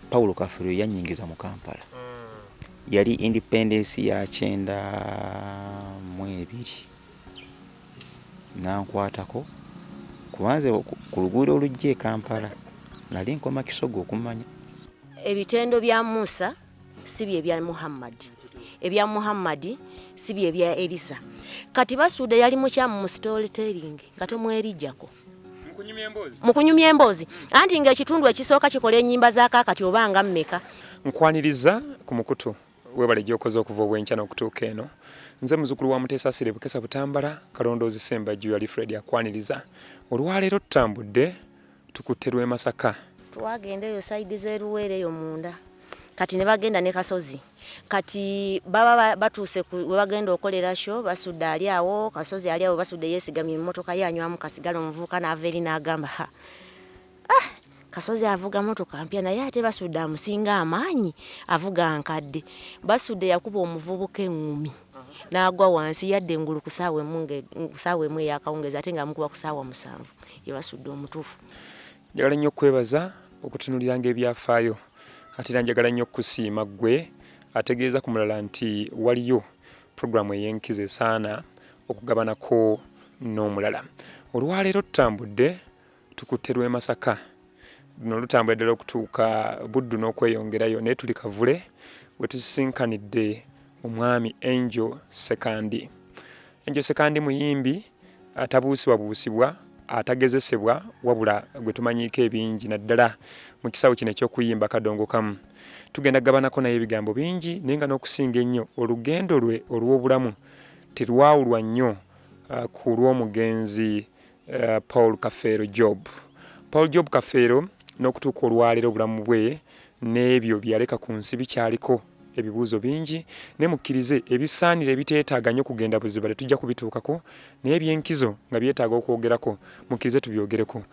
Paulo Kafeero yanyingiza mu Kampala. Yali independence ya 92, nankwatako kubanze ku luguudo olujja e Kampala, nali nkoma Kisoga okumanya. Ebitendo bya Musa si bye bya Muhammadi, ebya Muhammadi si bye bya Elisa. Kati Basuuda yali mukyamu mu storytelling nga tomwerijjako mu kunyumya emboozi, anti ng'ekitundu ekisooka kikola ennyimba za kaakati oba nga mmeka. Nkwaniriza ku mukutu, webale gyokoze okuva obwenkya n'okutuuka eno. Nze muzukulu wa Muteesa Asire Bukesa Butambala Kalondoozi Ssembajju yali Fred akwaniriza. Olwaleero tutambudde tukutte lw'e Masaka. Twagenda eyo side z'eruweero eyo munda, kati ne bagenda ne Kasozi. Kati baba batuuse we bagenda okolera show, Basudde ali awo, Kasozi ali awo. Basudde yeesigamye emmotoka ye, anywamu kasigala. Omuvubuka n'ava eri n'agamba, "Ha, ah, Kasozi avuga motoka mpya, naye ate Basudde amusinga amaanyi, avuga nkadde." Basudde yakuba omuvubuka eŋŋumi n'agwa wansi, yadde engulu ku saawa 1 eyakawungezi, ate ng'amukuba ku saawa 7. Ye Basudde omutuufu. Njagala nnyo okwebaza okutunuuliranga ebyafaayo, ate era njagala nnyo okukusiima ggwe ategeeza ku mulala nti waliyo puroguramu ey'enkizo esaana okugabanako n'omulala. Olwaleero tutambudde tukutte lw'e Masaka. Luno lutambula ddala okutuuka Buddu n'okweyongerayo, naye tuli Kavule we tusisinkanidde omwami Angel Sekandi. Angel Sekandi muyimbi atabuusibwabuusibwa, atagezesebwa, wabula gwe tumanyiiko ebingi naddala mu kisawo kino eky'okuyimba kadongo kamu. Tugenda kugabanako naye ebigambo bingi, naye nga n'okusinga ennyo olugendo lwe olw'obulamu terwawulwa nnyo ku lw'omugenzi Paul Kafeero Job. Paul Job Kafeero n'okutuuka olwaleero obulamu bwe n'ebyo bye yaleka ku nsi bikyaliko ebibuuzo bingi, naye mukkirize ebisaanira ebiteetaaga nnyo kugenda buziba tetujja kubituukako, naye ebyenkizo nga byetaaga okwogerako mukkirize tubyogereko.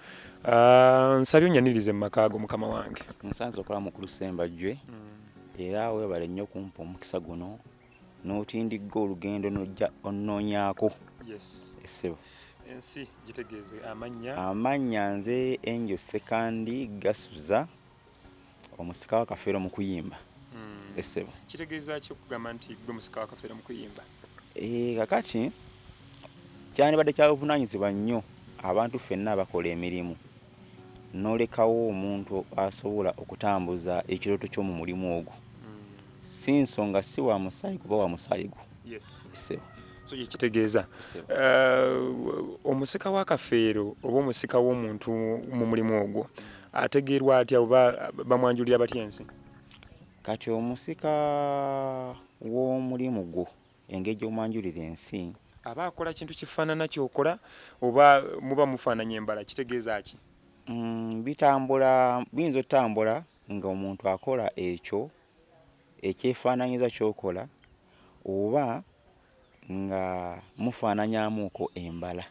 Nsabye onnyanirize mu maka go, mukama wange. Nsanze okola mukulu Ssembajjwe, era weebale nnyo okumpa omukisa guno n'otindigga olugendo n'ojja onnoonyaako. Essebo. Ensi gitegeeze amannya. Amannya nze Angel Sekandi Gasuza, omusika wa Kafeero mu kuyimba. Essebo. Kitegeeza ki okugamba nti gwe musika wa Kafeero mu kuyimba? Kakati kyandibadde kya buvunaanyizibwa nnyo abantu ffenna abakola emirimu n'olekawo omuntu asobola okutambuza ekirooto kyo mu mulimu ogwo. Si nsonga si wa musaayi kuba wa musaayi gwo. Essebo. So kyekitegeeza omusika wa Kafeero oba omusika w'omuntu mu mulimu ogwo ategeerwa atya oba bamwanjulira batya ensi? Kati omusika w'omulimu gwo, engeri gy'omwanjulira ensi, aba akola kintu kifaanana kyokola oba muba mufaananya embala, kitegeeza ki? Bitambula, biyinza otambula ng'omuntu akola ekyo ekyefaananyiza ky'okola oba nga mufaananyamuuko embala.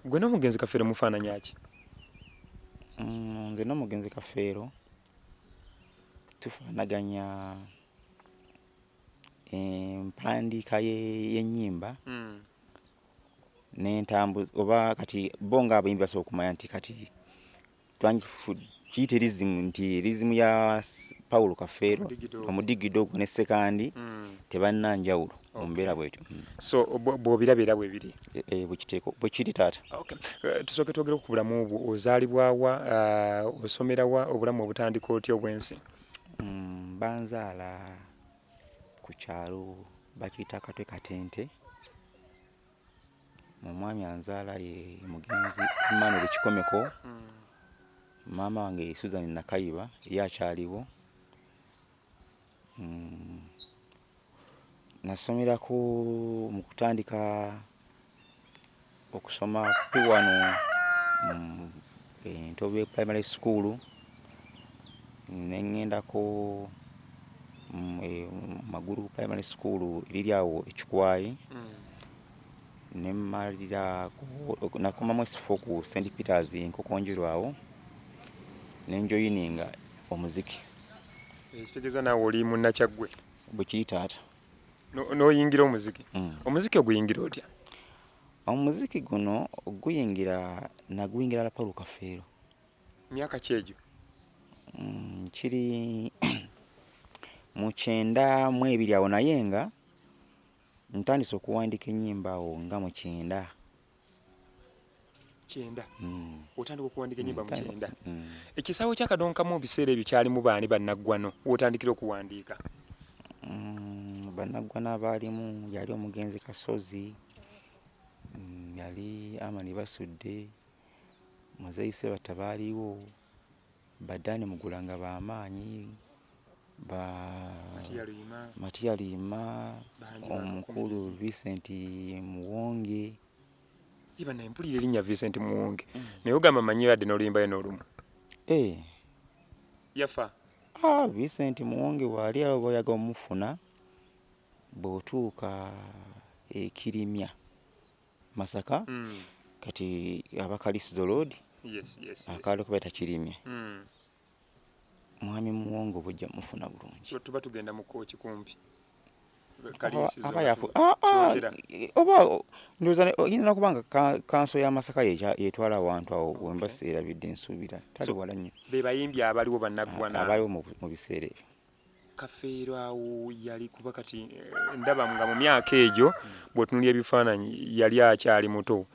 Gwe n'omugenzi Kafeero mufaananya ki? Nze n'omugenzi Kafeero tufaanaganya empandiika y'ennyimba n'entambuza, oba kati bo ng'abayimbi basobola okumanya nti kati kiyite rhythm, nti rhythm ya Paulo Kafeero omudigido ogwo ne Sekandi tebalina njawulo mu mbeera bwetyo. So bw'obiraba era bwe biri? Bwekiteeko bwe kiri, taata. Tusooke twogere ku bulamu bwo. Ozaalibwa wa, osomera wa, obulamu obutandika otya obw'ensi? Banzaala ku kyalo bakiyita Katwe Katente. Omwami anzaala ye mugenzi Emmanuel Kikomeko. Maama wange ye Susan Nakayiba, ye akyaliwo. Nasomerako mu kutandika okusoma P1 mu Ntobe Primary School, ne ŋŋendako mu Magulu Primary School eriri awo e Kikwayi, ne mmalira nakomamu S4 ku St Peters Nkokonjeru awo, ne njoyininga omuziki. Ekitegeeza naawe oli munnakyaggwe? Bwe kiri, taata. N'oyingira omuziki. Omuziki oguyingira otya? Omuziki guno oguyingira, naguyingira la Paulo Kafeero. Myaka ki egyo? Kiri mu 92 awo, naye nga ntandise okuwandiika ennyimba awo nga mu 90. 90? Otandika okuwandiika ennyimba mu 90? Ekisaawe kya Kadonkamu mu biseera ebyo kyalimu baani bannaggwano w'otandikira okuwandiika? Bannaggwano abaalimu yali omugenzi Kasozi, yali Amani Basudde, Muzeeyi Ssebatta baaliwo, ba Dan Mugula nga b'amaanyi, ba Matia Luyima, omukulu Vincent Muwonge. Iba naye mpulira erinnya Vincent Muwonge naye ogamba manyi yadde n'oluyimba ye n'olumu. Eh. Yafa? Ah, Vincent Muwonge waali awo oba omufuna bw'otuuka e Kirimya Masaka. Kati aba Kalisizo Road. Akaalo ke bayita Kirimya. Mwami Muwonge oba ojja mufuna bulungi. Tuba tugenda mu kooki kumpi. Aba yafu oba ndowooza oyinza n'okuba nga kanso ya Masaka yetwala awantu awo wemba seerabidde, nsuubira tali wala nnyo. Be bayimbi abaliwo bannaggwana abaliwo mu biseera ebyo. Kafeero awo yali kuba kati ndaba nga mu myaka egyo bw'otunuulira ebifaananyi yali akyali muto,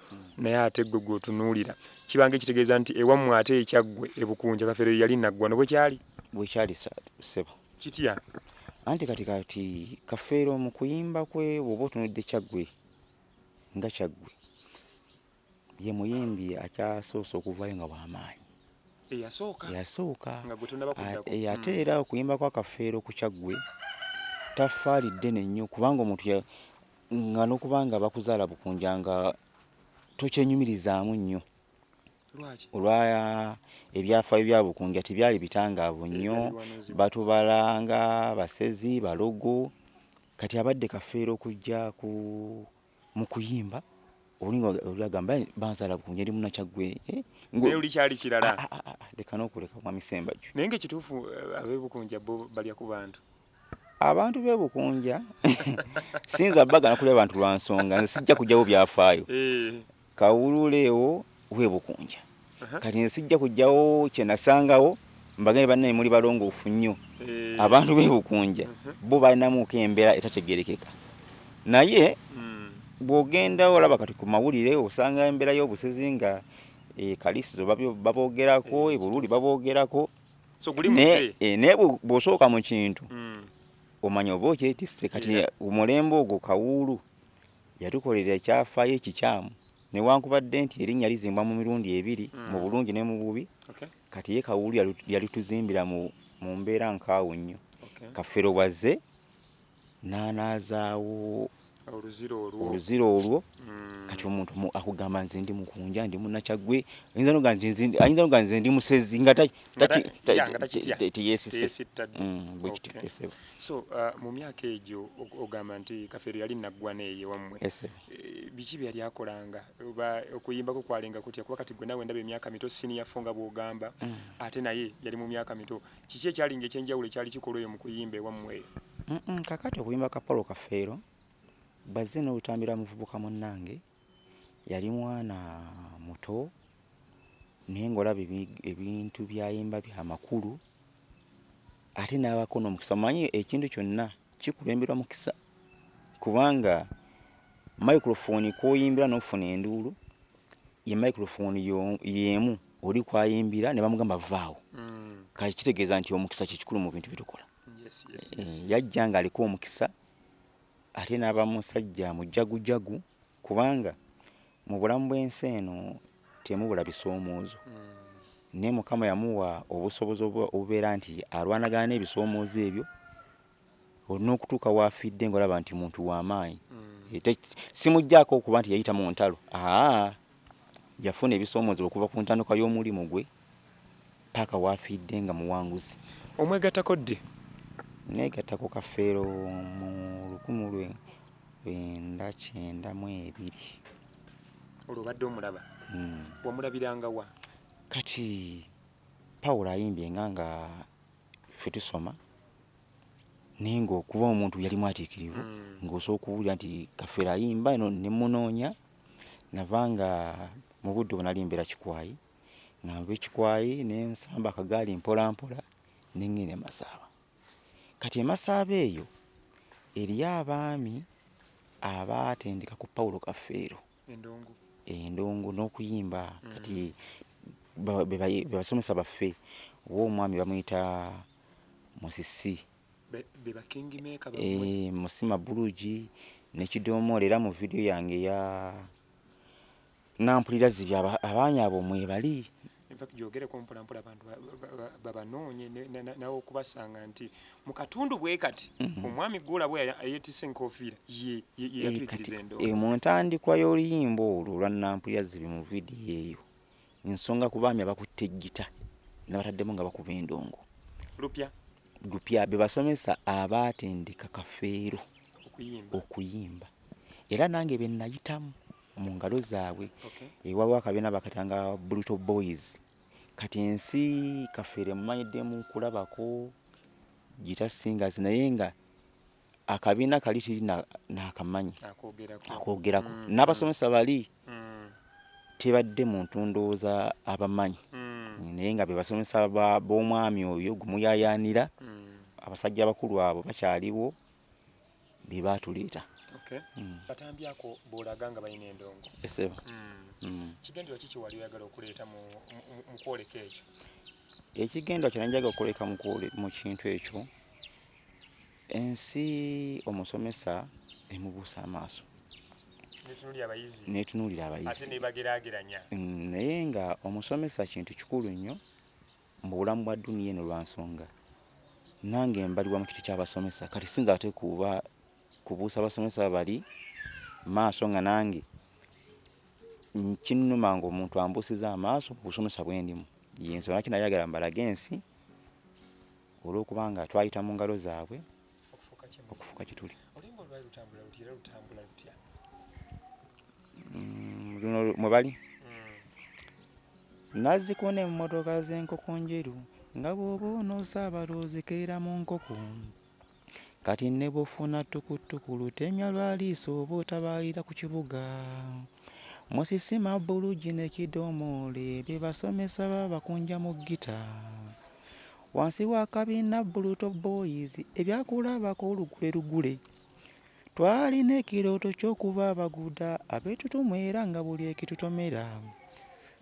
naye ate ggwe gw'otunuulira kibanga ekitegeeza nti ewammwe ate ekyaggwe ebukunja Kafeero yali naggwano. Bwe kyali? Bwe kyali ssebo. Kitya? Anti kati Kafeero mu kuyimba kwe bw'oba otunuulidde Kyaggwe nga Kyaggwe ye muyimbi akyasoose okuvaayo nga w'amaanyi. Eyasooka? Eyasooka. Nga gwe tonnaba kuddako. Ate era okuyimba kwa Kafeero ku Kyaggwe taffaali ddene nnyo kubanga omuntu nga n'okuba nga bakuzaala Bukunja nga tokyenyumirizaamu nnyo. Lwaki? Olwa ebyafaayo bya Bukunja tebyali bitangaavu nnyo, batubalanga basezi, balogo. Kati abadde Kafeero okujja ku mu kuyimba olinga olagamba banzaala Bukunja ndi munnakyaggwe. Naye oli kyali kirala. Leka n'okuleka mwami Ssembajjwe. Naye ng'ekituufu ab'e Bukunja bo balya ku bantu. Abantu b'e Bukunja siyinza bagana kulya bantu lwa nsonga, nze sijja kuggyawo byafaayo. Kawululeewo w'e Bukunja. Kati nze sijja kuggyawo kye nasangawo mbagambe bannaye muli balongoofu nnyo. Abantu b'e Bukunja bo balinamuuko embeera etategeerekeka. Naye bw'ogenda olaba kati ku mawulire osanga embeera y'obusezi nga e Kalisizo baboogerako, e Buluuli baboogerako. Naye bw'osooka mu kintu omanya oba okyetisse. Kati omulembe ogwo Kawuulu yatukolera ekyafaayo ekikyamu newankubadde nti erinnya lizimbwa mu mirundi ebiri, mu bulungi ne mu bubi. Kati ye Kawuulu yalituzimbira mu mbeera nkaawu nnyo. Kafeero bw'azze n'anaazaawo oluzira olwo. Kati omuntu akugamba nze ndi Mukunja, ndi munnakyaggwe, ayinza n'okugamba nze ndi musezi nga teyeesise. Bwe kityo ssebo. So mu myaka egyo ogamba nti Kafeero yali naggwana eyo ewammwe. Biki bye yali akolanga oba okuyimbako kwalinga kutya? Kuba kati gwe naawe ndaba emyaka mito, senior four nga bw'ogamba, ate naye yali mu myaka mito. Kiki ekyalinga ekyenjawulo ekyali kikolwa eyo mu kuyimba ewammwe eyo? Kakati okuyimba kwa Paulo Kafeero bazze n'olutambi lwa muvubuka munnange, yali mwana muto naye ng'olaba ebintu by'ayimba bya makulu ate n'abaako n'omukisa. Omanyi ekintu kyonna kikulemberwa mukisa kubanga microphone kw'oyimbira n'ofuna enduulu ye microphone y'emu oli kw'ayimbira ne bamugamba vaawo. Kati kitegeeza nti omukisa kye kikulu mu bintu bye tukola. Yajja ng'aliko omukisa ate n'aba musajja mujagujagu kubanga mu bulamu bw'ensi eno temubula bisoomoozo. Naye Mukama yamuwa obusobozi obubeera nti alwanagana n'ebisoomoozo ebyo n'okutuuka w'afiidde ng'olaba nti muntu wa maanyi. Simuggyaako okuba nti yayita mu ntalo, aa yafuna ebisoomoozo okuva ku ntandikwa y'omulimu gwe paka w'afiidde nga muwanguzi. Omwegattako ddi? Neegatta ku Kafeero mu 1992. Olwo obadde omulaba? Wamulabiranga wa? Kati Paulo ayimbye nga ffe tusoma naye ng'okuba omuntu yali mwatiikirivu ng'osobola okuwulira nti Kafeero ayimba eno ne mmunoonya. Nava nga mu budde obwo nali mbeera Kikwayi, nga nva e Kikwayi ne nsamba akagaali mpola mpola Ne ŋŋenda e Masaaba. Kati e Masaaba eyo eriyo abaami abaatendeka ku Paulo Kafeero endongo n'okuyimba. Kati be basomesa baffe. Oba omwami bamuyita Musisi. Eh, Musisi Mabulugi ne Kidomola era mu vidiyo yange eya Nampulira zibye abaami abo mwebali. In fact gyogereko mpola mpola abantu babanoonye nawe okubasanga nti mu katundu bwe kati mhm. omwami gwolaba eyetisse enkofiira ye eh, yatuyigiriza endongo. Eh, mu ntandikwa y'oluyimba olwo olwa Nampulira zibye mu vidiyo eyo nsonga ku baami abakutte ggita nabataddemu nga bakuba endongo. Lupya. Lupya be basomesa abaatendeka Kafeero okuyimba era nange be nayitamu mu ngalo zaabwe. Okay. Waliwo akabiina bakatanga Brutal Boys. Kati ensi Kafeero emumanyidde mu kulabako Guitar Singers naye nga akabiina kali tiri nakamanyi akoogerako n'abasomesa bali tebadde muntu ndowooza abamanyi naye nga be basomesa b'omwami oyo gwe muyaayaanira abasajja abakulu abo bakyaliwo be baatuleeta. Katambi ako bw'olaga nga balina endongo. Essebo. Kigendererwa ki kye wali oyagala okuleeta mu kwoleka ekyo? Ekigendererwa kye nali njagala okwoleka mu kintu ekyo Ensi omusomesa emubuusa amaaso. Netunuulira abayizi. Ate nebageraageranya. Naye nga omusomesa kintu kikulu nnyo mu bulamu bwa duniya eno lwa nsonga nange mbalibwa mu kiti ky'abasomesa kati siyinza ate kuba kubuusa basomesa bali maaso nga nange kinnuma nga omuntu ambuusiza amaaso mu busomesa bwe ndimu. Y'ensonga lwaki nayagala mbalage ensi. Olw'okuba nga twayita mu ngalo zaabwe okufuuka kye tuli. Oluyimba olwali lutambula lutya era lutambula lutya? Mm, luno mwe bali mm. Nazzikuno emmotoka z'enkoko njeru nga bw'oba onoosaba lw'ozikeera mu nkoko. Kati ne bw'ofuna ttukuttuku lutemya lwa liiso oba otabaalira ku kibuga. Musisi Mabbulugi ne Kidomoole be basomesa b'abakunja mu ggita. Wansi w'akabiina Brutal Boys ebyakulabako lugule lugule. Twalina ekirooto ky'okuba abaguuda ab'ettutumu era nga buli ekitutomera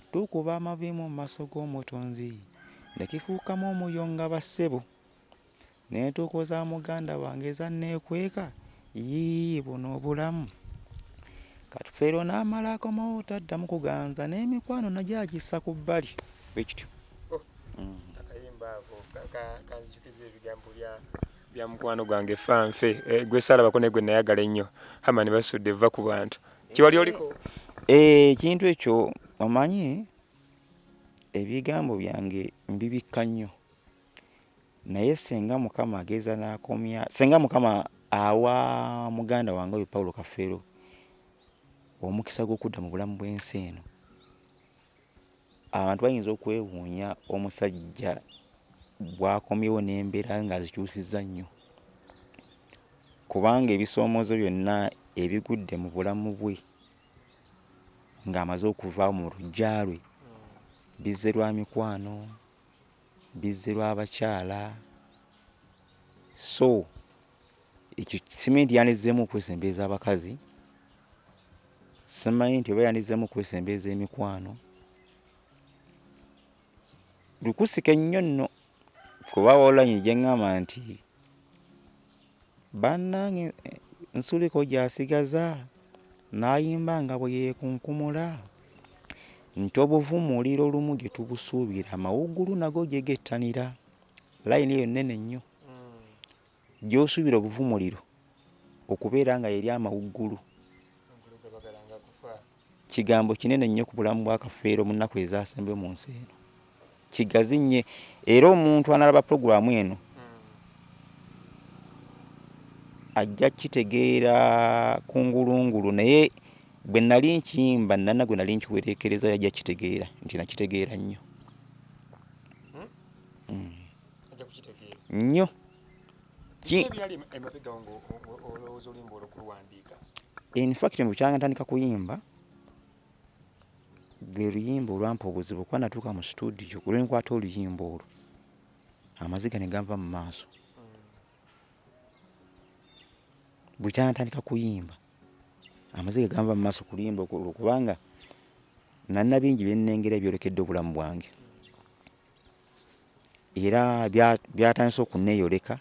tukuba amavi mu maaso g'Omutonzi ne kifuukamu omuyonga bassebo. N'entuuko za muganda wange zanneekweka, yii buno obulamu. Kafeero n'amala akomawo taddamu kuganza n'emikwano nagyo agissa ku bbali bwe kityo. Oh, akayimba ako kanzijukiza ebigambo bya mukwano gwange Fanfe eh, gwe saalabako naye gwe nayagala ennyo Herman Basudde vva ku bantu kiwali oliko eh, ekintu ekyo omanyi ebigambo byange mbibikka nnyo Naye senga mukama ageza nakomya senga mukama awa muganda wange oyo Paulo Kafeero omukisa gw'okudda mu bulamu bw'ensi eno abantu bayinza okwewuunya omusajja bw'akomyewo n'embeera ng'azikyusizza nnyo kubanga ebisoomoozo byonna ebigudde mu bulamu bwe ng'amaze okuva mu luggya lwe bizze lwa mikwano bizze lwa bakyala so ekyo simanyi nti yandizzeemu okwesembereza abakazi simanyi nti oba yandizzeemu okwesembereza emikwano lukusike nnyo nno kuba wawulanye gye ŋŋamba nti Bannange Nsuliko gy'asigaza n'ayimba nga bwe yeekunkumula nti obuvumuliro olumu gye tubusuubira amawuggulu nago gye gettanira. Layini eyo nnene nnyo. Gy'osuubira obuvumuliro okubeera nga y'eri amawuggulu. Kigambo kinene nnyo ku bulamu bwa Kafeero mu nnaku ezasembye mu nsi eno. Kigazi nnyo era omuntu analaba pulogulaamu eno ajja kitegeera kungulungulu naye bwe nali nkiyimba nana gwe nali nkiwereekereza yajja kitegeera nti nakitegeera nnyo hmm. nnyo. In fact bukyanga ntandika kuyimba lwe luyimba olwampa obuzibu kuba natuuka mu studio lwenkwata oluyimba olwo. Amaziga ne ganva mu maaso. Bwe kyantandika kuyimba, amaziga ganva mu maaso kuyimba olwo, kubanga nalina bingi byennengera ebyolekedde obulamu bwange, era byatandise okuneeyoleka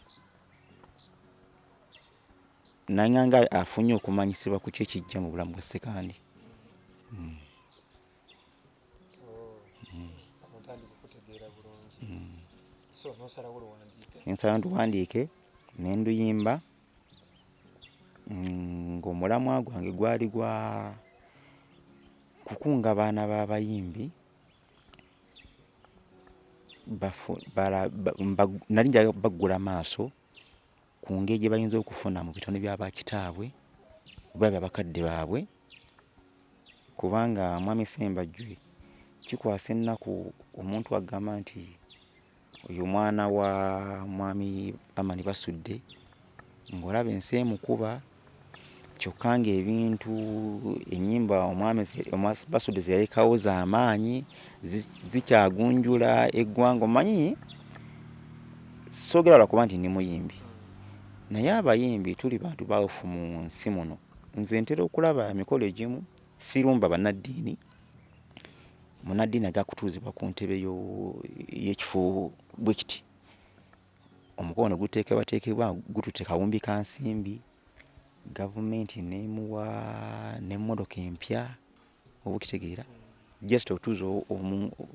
nanga nga afunye okumanyisibwa ku ki ekijja mu bulamu bwa Ssekandi. Ntandika okutegeera bulungi. So nosalawo luwandiike? Nsala nduwandiike ne nduyimba, ng'omulamwa gwange gwali gwa kukunga baana b'abayimbi nali njagala baggula maaso ku ngeri gye bayinza okufuna mu bitone bya bakitaabwe oba bya bakadde baabwe, kubanga Mwami Ssembajjwe, kikwasa ennaku omuntu agamba nti oyo mwana wa Mwami Amani Basudde, ng'olaba ensi emukuba, kyokka ng'ebintu, ennyimba omwami Basudde ze yalekawo z'amaanyi, zikyagunjula eggwanga. Omanyi soogera lwakuba nti ndi muyimbi, naye abayimbi tuli bantu baawufu mu nsi muno. Nze ntera okulaba emikolo egimu, sirumba bannaddiini, munnaddiini agala kutuuzibwa ku ntebe y'ekifo bwe kiti, omukolo ne guteekebwateekebwa, gututte kawumbi ka nsimbi, gavumenti n'emuwa n'emmotoka empya, oba okitegeera, just okutuuza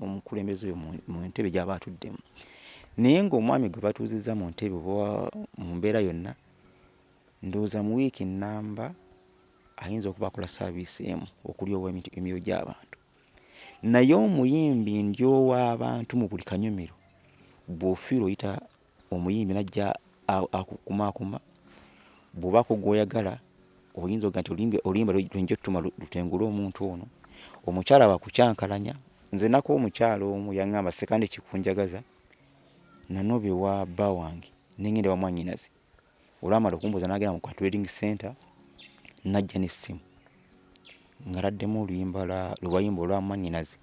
omukulembeze oyo mu ntebe gy'aba atuddemu. Naye ng'omwami gwe batuuzizza mu ntebe oba mu mbeera yonna, ndowooza mu wiiki nnamba ayinza okuba akola service emu okulyowa emyoyo gy'abantu. Naye omuyimbi ndyowa abantu mu buli kanyomero, bw'ofiirwa oyita omuyimbi n'ajja akukumaakuma, bw'obaako gw'oyagala oyinza okugamba nti oluyimba lwenja ottuma lutengule omuntu ono. Omukyala bw'akukyankalanya, nze nako omukyala omu yaŋŋamba, "Ssekandi, kikunjagaza, nanoba ewa bba wange ne ŋŋenda ewa mwannyinaze." Olwamala okumbuuza n'agenda mu ka trading center n'ajja n'essimu ng'ataddemu oluyimba lwe wayimba olwa mwannyinaze,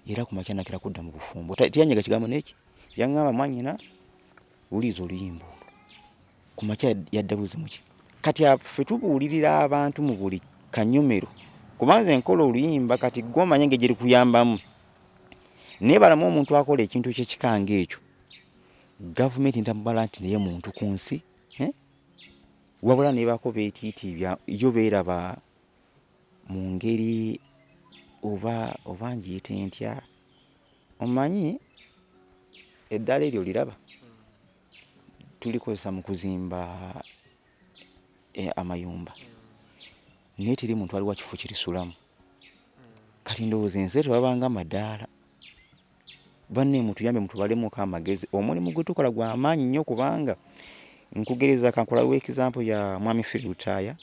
era ku makya nakera kudda mu bufumbo. Teyanyega kigambo n'eki, yaŋŋamba, "Mwannyina, wuliriza oluyimba olwo." Ku makya yadda buzi muki. Kati ffe tubuulirira abantu mu buli kanyomero, kuba nze nkola oluyimba, kati ggwe omanye engeri gye lukuyambamu, naye balamu omuntu akola ekintu eky'ekika ng'ekyo, gavumenti ntamubala nti naye muntu ku nsi, eh? Wabula nebaako beetiitiibya, yo beeraba mu ngeri oba ngiyite ntya, omanyi eddaala eryo oliraba tulikozesa mu kuzimba amayumba, naye teri muntu aliwa kifo kirisulamu. Kati ndowooza ensi tebabanga madaala. Banne, mutuyambe, mutubalemuko amagezi. Omulimu gwe tukola gwa maanyi nnyo, kubanga nkugereza, kankulawo example ya Mwami Philly Lutaaya.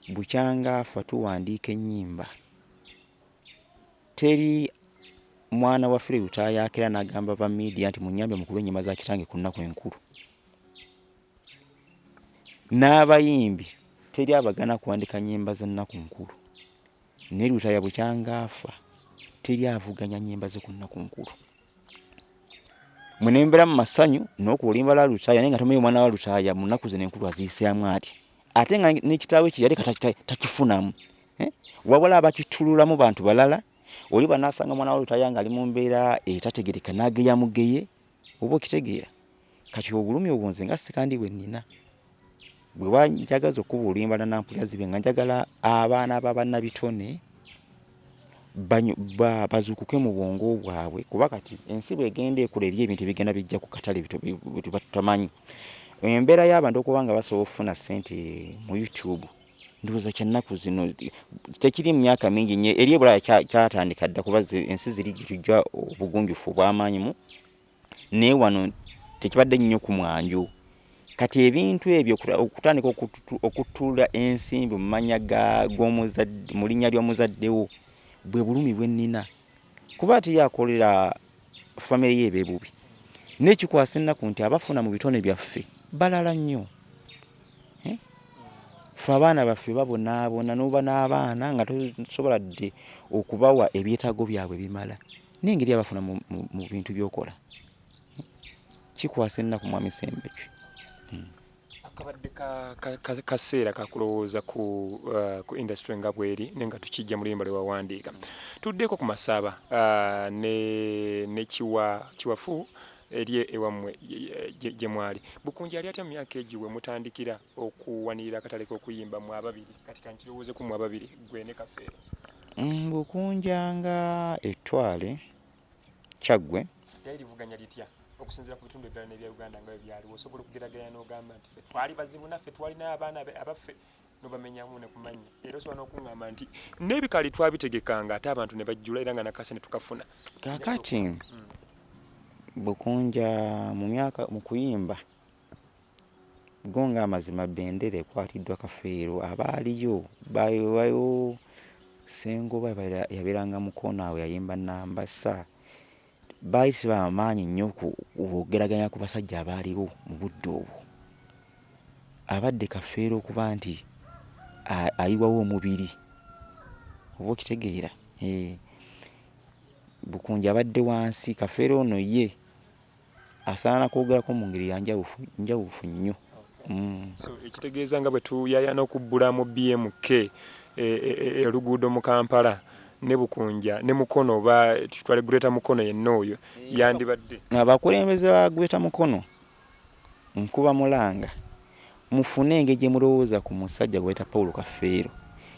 Bukyanga afa tuwandiika ennyimba, teri mwana wa Philly Lutaaya akera n'agamba ba media nti munyambe mukube ennyimba za kitange ku nnaku enkulu. N'abayimbi teri abagana kuwandika nnyimba za nnaku nkulu, naye Lutaaya bukyanga afa teri avuganya nnyimba ze ku nnaku nkulu. Mwe nembeera mu masanyu n'okuba oluyimba lwa Lutaaya, naye nga tomanyi omwana wa Lutaaya mu nnaku zino enkulu aziyiseemu atya, ate nga ne kitaawe kye yaleka takifunamu, eh? Wabula abakitululamu bantu balala. Oli bw'anaasanga omwana wa Lutaaya ng'ali mu mbeera etategereka n'ageya mugeye, oba okitegeera. Kati obulumi obwo nze nga Ssekandi bwe nnina, bwe banjagaza okuba oluyimba lwa Nampulira Zibe, nga njagala abaana ba bannabitone bazuukuke mu bwongo bwabwe, kuba kati ensi bw'egenda ekula eri ebintu ebigenda bijja ku katale bye tutamanyi. Embeera y'abantu okuba nga basobola okufuna ssente mu YouTube, ndowooza kyannaku zino, tekiri mu myaka mingi nnyo. Eri ebulaaya kyatandika dda, kuba ensi ziri gye tujja obugunjufu obw'amaanyi mu, naye wano tekibadde nnyo ku mwanjo. Kati ebintu ebyo, okutandika okutula ensimbi mu mannya g'omuzadde, mu linnya ly'omuzaddewo, bwe bulumi bwe nnina, kuba ate ye akolera famire ye ebe bubi. Naye kikwasa ennaku nti abafuna mu bitone byaffe balala nnyo, eh? Ffe abaana baffe babonaabona, n'oba n'abaana nga tosobola dde okubawa ebyetaago byabwe bimala, n'engeri abafuna mu bintu by'okola. Kikwasa ennaku Mwami Ssembajjwe. Akabadde kaseera kakulowooza ku industry nga bweri, naye nga tukijja mu luyimba lwe wawandiika. Tuddeko ku Masaaba ne Kiwafu eri ewammwe gye mwali. Bukunja yali atya mu myaka egyo we mutandikira okuwanirira akatale k'okuyimba mwe ababiri? Kati kankirowoozeku mwe ababiri, ggwe ne Kafeero. Bukunja nga ettwale Kyaggwe. Lyali livuganya litya okusinziira ku bitundu ebirala n'ebya Uganda nga bwe byaliwo? Osobola okugeraageranya n'ogamba nti ffe twali bazibu naffe twalina abaana abaffe n'obamenyamu ne kumanya, era osobola n'okuŋŋamba nti n'ebikaali twabitegekanga ate abantu ne bajjula era nga nakase ne tukafuna. Kaakati Bukunja mu myaka mu kuyimba go ng'amazima bendera ekwatiddwa Kafeero, abaaliyo bayo Ssengoba yabeeranga Mukono awo yayimba Nambasa, baali si ba maanyi nnyo bw'ogeraageranya ku basajja abaaliwo mu budde obwo. Abadde Kafeero okuba nti ayiwawo omubiri oba okitegeera? Bukunja abadde wansi, Kafeero ono ye asaana kwogerako mu ngeri ya njawufu nnyo. So ekitegeeza nga bwe tuyayana okubbula mu BMK oluguudo mu Kampala ne Bukunja ne Mukono oba tutwale Greater Mukono yenna oyo yandibadde. Abakulembeze ba Greater Mukono nkuba mulanga mufune engeri gye mulowooza ku musajja gwe bayita Paul Kafeero.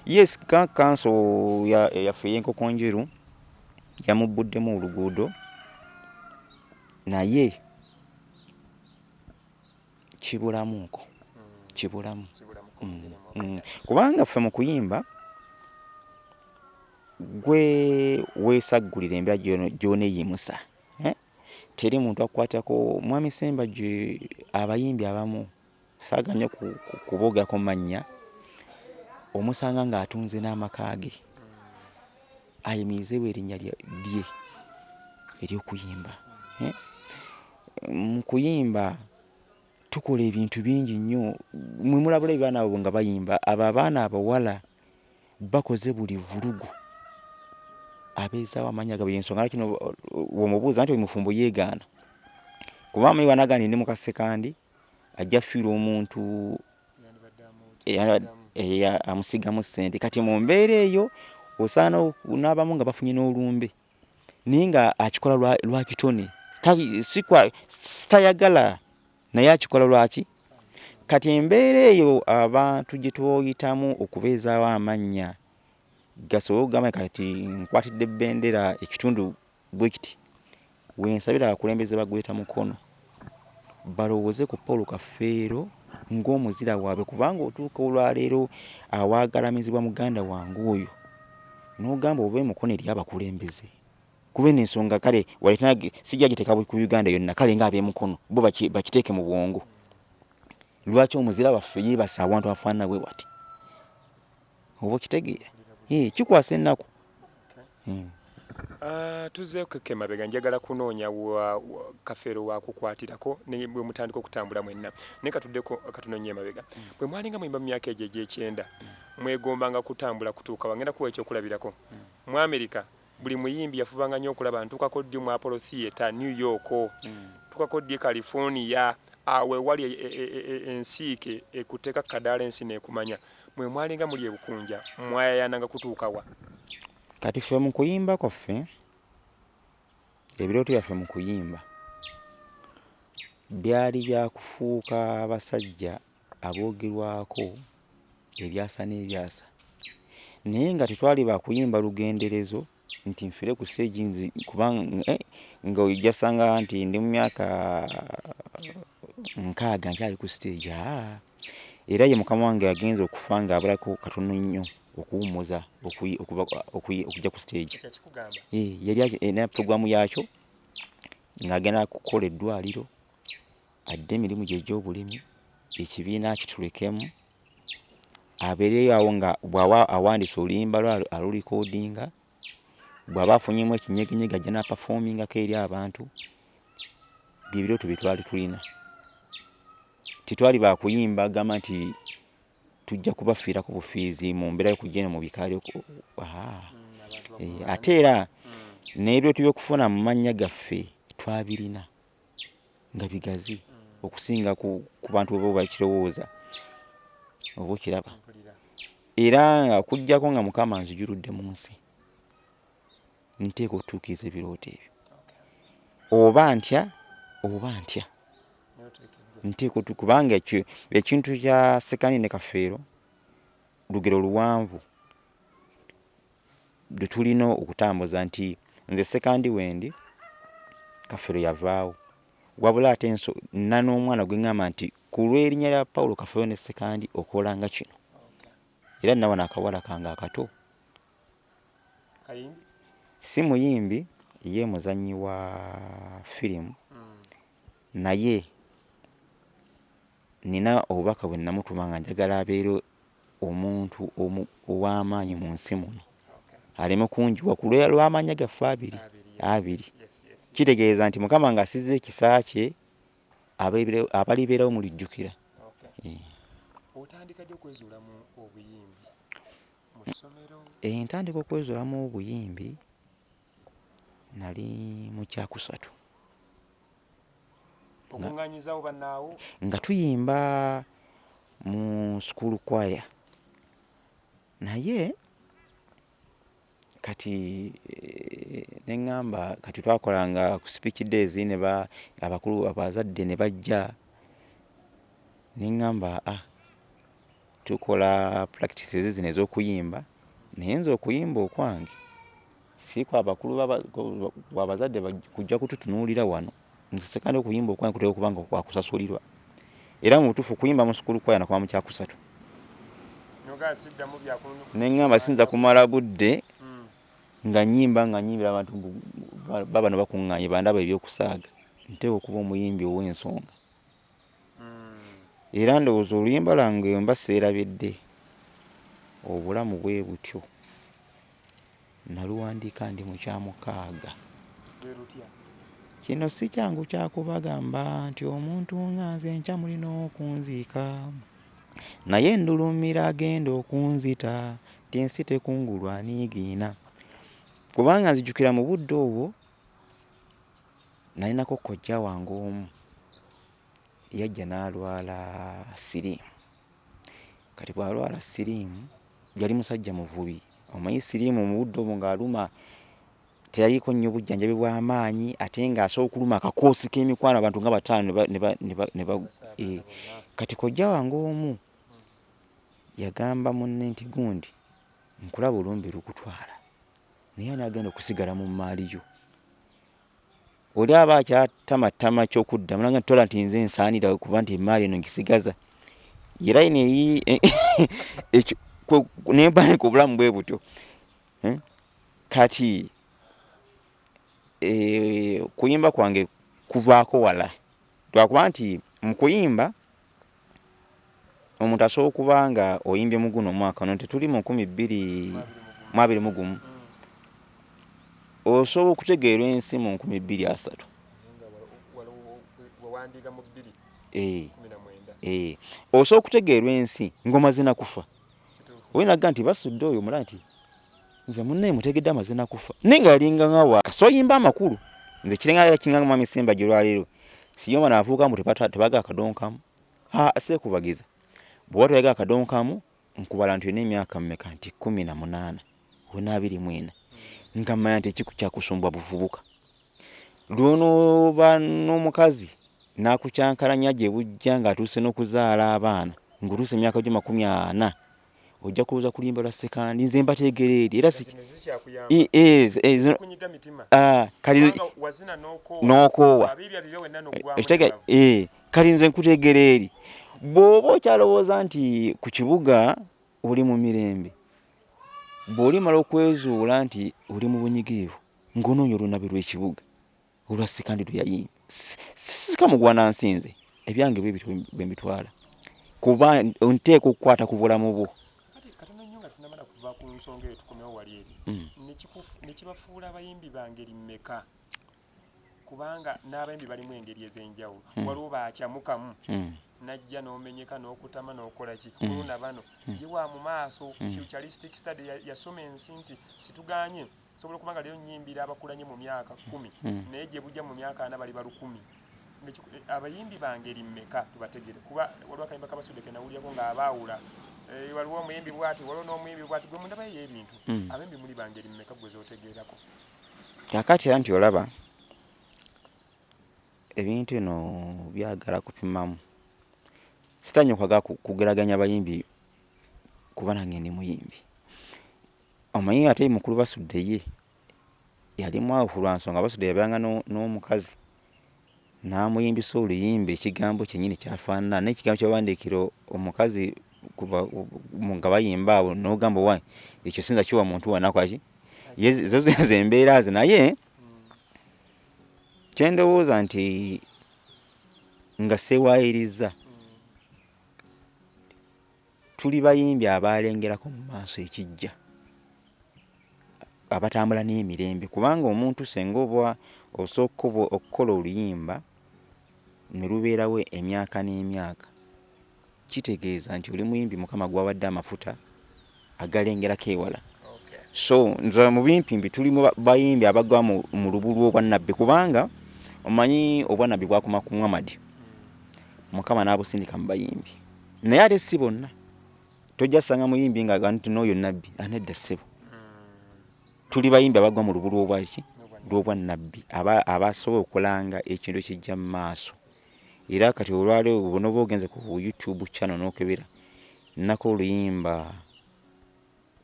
Yes, kanso yaffe ey'Enkoko Njeru yamubbuddemu oluguudo naye kibulamuuko, kibulamu. Kubanga ffe mu kuyimba gwe weesaggulira embeera gy'oneeyimusa. Teri muntu akukwatako. Mwami Ssembajjwe abayimbi abamu saaga nnyo kuboogerako mannya, omusanga ng'atunze n'amaka ge ayimirizeewo erinnya lye ery'okuyimba. Mu kuyimba tukola ebintu bingi nnyo. Mwe mulabula abaana abo nga bayimba, abo abaana abawala bakoze buli vvulugu abeezaawo amannya gaabwe. Y'ensonga lwaki bw'omubuuza nti oli mufumbo yeegaana kuba amanyi bw'anaagaana nti ndi muka Ssekandi ajja fiirwa omuntu amusigamu ssente. Kati mu mbeera eyo osaana n'abamu nga bafunye n'olumbe naye nga akikola lwa kitone, tayagala naye akikola lwaki? Kati embeera eyo abantu gye tuyitamu okubeezaawo amannya gasobole okugamba kati nkwatidde bendera ekitundu bwe kiti, we nsabira abakulembeze ba Greater Mukono balowooze ku Paul Kafeero ng'omuzira waabwe kubanga otuuka olwaleero awaagalamizibwa muganda wange oyo n'ogamba oba e Mukono eriyo abakulembeze kuba eno ensonga kale sijja giteeka ku Uganda yonna kale nga ab'e Mukono bo bakiteeke mu bwongo lwaki omuzira waffe yeebase awantu afaanana bwe wati oba okitegeera kikwasa ennaku. Tuzeeko emabega, njagala kunoonya Kafeero wakukwatirako ne bwe mutandika okutambula mwenna, naye katuddeko katono nnyo emabega. Bwe mwalinga muyimba mu myaka egyo egy'ekyenda, mwegombanga kutambula kutuuka wa? Ngenda kuwa ekyokulabirako. Mu Amerika buli muyimbi yafubanga nnyo okulaba ntuukako ddi mu Apollo Theatre New York, ntuukako ddi e California, awo ewali ensiike ekuteeka ku kadaala ensi n'ekumanya. Mwe mwalinga muli e Bukunja mwayayaananga kutuuka wa? Kati ffe mu kuyimba kwaffe, ebirooto byaffe mu kuyimba byali bya kufuuka abasajja aboogerwako ebyasa n'ebyasa naye nga tetwali ba kuyimba lugenderezo nti nfire ku siteegi nzi kubanga nga ojja sanga nti ndi mu myaka 60 nkyali ku siteegi aa era ye mukama wange yagenze okufa ng'abulako katono nnyo okuwummuza okujja ku siteegi. Yali alina pulogulaamu yaakyo ng'agenda kukola eddwaliro adde emirimu gye egy'obulimi ekibiina akitulekemu abeereyo awo nga bw'aba awandiise oluyimba lwe alulikodinga, bw'aba afunyemu ekinyegenyege ajja n'apafoomingako eri abantu. Bye birooto bye twali tulina. Tetwali ba kuyimba gamba nti tujja kubafiirako bufiizi mu mbeera y'okujja eno mu bikaali. Ate era n'ebirooto by'okufuna mu mannya gaffe twabirina. nga bigazi okusinga ku bantu oba bakirowooza oba okiraba. Era nga okuggyako nga Mukama anzijuludde mu nsi, nteekwa okutuukiriza ebirooto ebyo. Oba ntya oba ntya, nteekwa kubanga ekintu kya Ssekandi ne Kafeero lugero luwanvu lwe tulina okutambuza nti nze Ssekandi wendi, Kafeero yavaawo. Wabula ate nina n'omwana gwe ŋŋamba nti ku lw'erinnya lya Paulo Kafeero ne Ssekandi okola nga kino. Era nina wano akawala kange akato. Si muyimbi, ye muzannyi wa firimu naye nina obubaka bwe namutuma nga njagala abeere omuntu ow'amaanyi mu nsi muno aleme kunjiwa ku lw'amaanyi gaffe abiri abiri. Kitegeeza nti Mukama ng'asizza ekisa kye abalibeerawo mulijjukira. Otandika ddi okwezuulamu obuyimbi? Mu ssomero? Ntandika okwezuulamu obuyimbi nali mu kyakusatu. Okuŋŋaanyizaawo bannaawo? Nga tuyimba mu school choir naye kati ne ŋŋamba kati twakolanga ku speech days ne ba abakulu abazadde ne bajja ne ŋŋamba ah tukola practices zino ez'okuyimba naye nze okuyimba okwange si kwa bakulu abazadde kujja kututunuulira wano nze sekandi okuyimba okwange kuteekwa okuba nga kwakusasulirwa era mu butuufu okuyimba mu sukulu kwaya nakoma mu kyakusatu ne ŋŋamba siyinza kumala budde nga nnyimba nga nnyimbira abantu babano bakuŋŋaanye bandaba ebyokusaaga nteekwa okuba omuyimbi ow'ensonga. Era ndowooza oluyimba lwange mba seerabidde obulamu bwe butyo naluwandiika ndi mu kyamukaaga. Kino si kyangu kya kubagamba nti omuntu nga nze enkya mulina okunziika naye ndulumira agenda okunzita nti ensi tekungulwa aniigiina kubanga nzijukira mu budde obwo Nalinako kojja wange omu yajja n'alwala siriimu. Kati bw'alwala siriimu yali musajja muvubi, omanyi siriimu mu budde obwo ng'aluma teyaliko nnyo bujjanjabi bwa maanyi ate ng'asobola okuluma akakoosi k'emikwano abantu nga bataano ne ba eh. Kati kojja wange omu yagamba munne nti gundi nkulaba olumbe lukutwala naye ani agenda okusigala mu mmaali yo? Oli aba akyatamattama kyokuddamu nanga tola nti nze nsaanira kuba nti emaali eno ngisigaza ye layini eyi ekyo nembanika obulamu bwe butyo eh? Kati eh, kuyimba kwange kuvaako wala lwakuba nti mu kuyimba omuntu asobola okuba nga oyimbye mu guno omwaka no tetuli mu 2021 osobola okutegeerwa ensi mu 2030 eh, eh, osobola okutegeerwa ensi ng'omaze na kufa oyina ga nti basudde oyo omulaba nti nze munnaye mutegedde amaze na kufa naye nga yalinga nga wa kasita oyimba amakulu nze kiringa kinga mwami Ssembaji olwaleero siyoma nafuuka mbu tebaga akadonkamu ah, seekubagiza bw'oba toyaga akadonkamu nkubala nti olina emyaka mmeka nti 18 olina 24 nga mmanya nti ekiku kyakusumbwa buvubuka lw'onooba n'omukazi n'akukyankalanya gye bujja ng'atuuse n'okuzaala abaana ng'otuuse emyaka gyo 40 ojja kulowooza ku luyimba lwa Ssekandi nze mbateegera eri era ah, n'okoowa eh, kali nze nkuteegera eri bw'oba okyalowooza nti ku kibuga oli mu mirembe bw'olimala okwezuula nti oli mu bunyigirivu ng'onoonya olunabe lw'ekibuga olwa Ssekandi lwe yayimba sika mugwana nsinze ebyange bwe bityo bwe mbitwala kuba nteekwa okukwata ku bulamu bwo. Kati katono nnyo nga tunamala kuva ku nsonga eyo tukomewo wali eri mm. Nekibafuula abayimbi ba ngeri mmeka kubanga n'abayimbi balimu engeri ez'enjawulo mm. Waliwo bakyamukamu mm. Najja n'omenyeka n'okutama n'okola ki mm. Olwo na bano mm. Ye wa mu maaso mm. Futuristic study yasoma ensi nti situganye sobola okuba nga leero nyimbira abakulanye mu myaka 10 naye gye bujja mu myaka 40 bali ba 1000. Abayimbi bangeri mmeka tubategere? Kuba waliwo akayimba kabasudde kenawulyako ng'abaawula, waliwo omuyimbi bwati, waliwo n'omuyimbi bwati. Gwe mundabayo ey'ebintu, abayimbi muli bangeri mmeka gwe z'otegeerako? Kakati anti olaba ebintu bino byagala kupimamu. Sitanya okwagala kugeraganya bayimbi kuba nange ndi muyimbi. Omanyi ate mukulu Basudde ye yali mwawufu lwa nsonga. Basudde yabeeranga n'omukazi n'amuyimbisa oluyimba, ekigambo kyennyini kyafaanana n'ekigambo kyebawandiikira omukazi nga bayimba awo, n'ogamba wa ekyo sinza kiwa muntu wanakwaki zo zembeera ze. Naye kyendowooza nti nga seewaayiriza, tuli bayimbi abalengerako mu maaso ekijja, abatambula n'emirembe, kubanga omuntu senga oba osooka okukola oluyimba ne lubeerawo emyaka n'emyaka, kitegeeza nti oli muyimbi Mukama gwawadde amafuta agalengerako ewala. So nze mu bimpimbi tuli mu bayimbi abagwa mu lubu lw'obwannabbi, kubanga omanyi obwannabbi bwakoma ku Muhammad, Mukama n'abusindika mu bayimbi, naye ate si bonna. Tojja sanga muyimbi nga nti n'oyo nabbi anedda. Ssebo, tuli bayimbi abagwa mu lubu lw'obwaki lw'obwannabbi, abasobola okulanga ekintu ekijja mu maaso. Era kati olwaleero bw'onoba ogenze ku YouTube channel n'okebera nnako oluyimba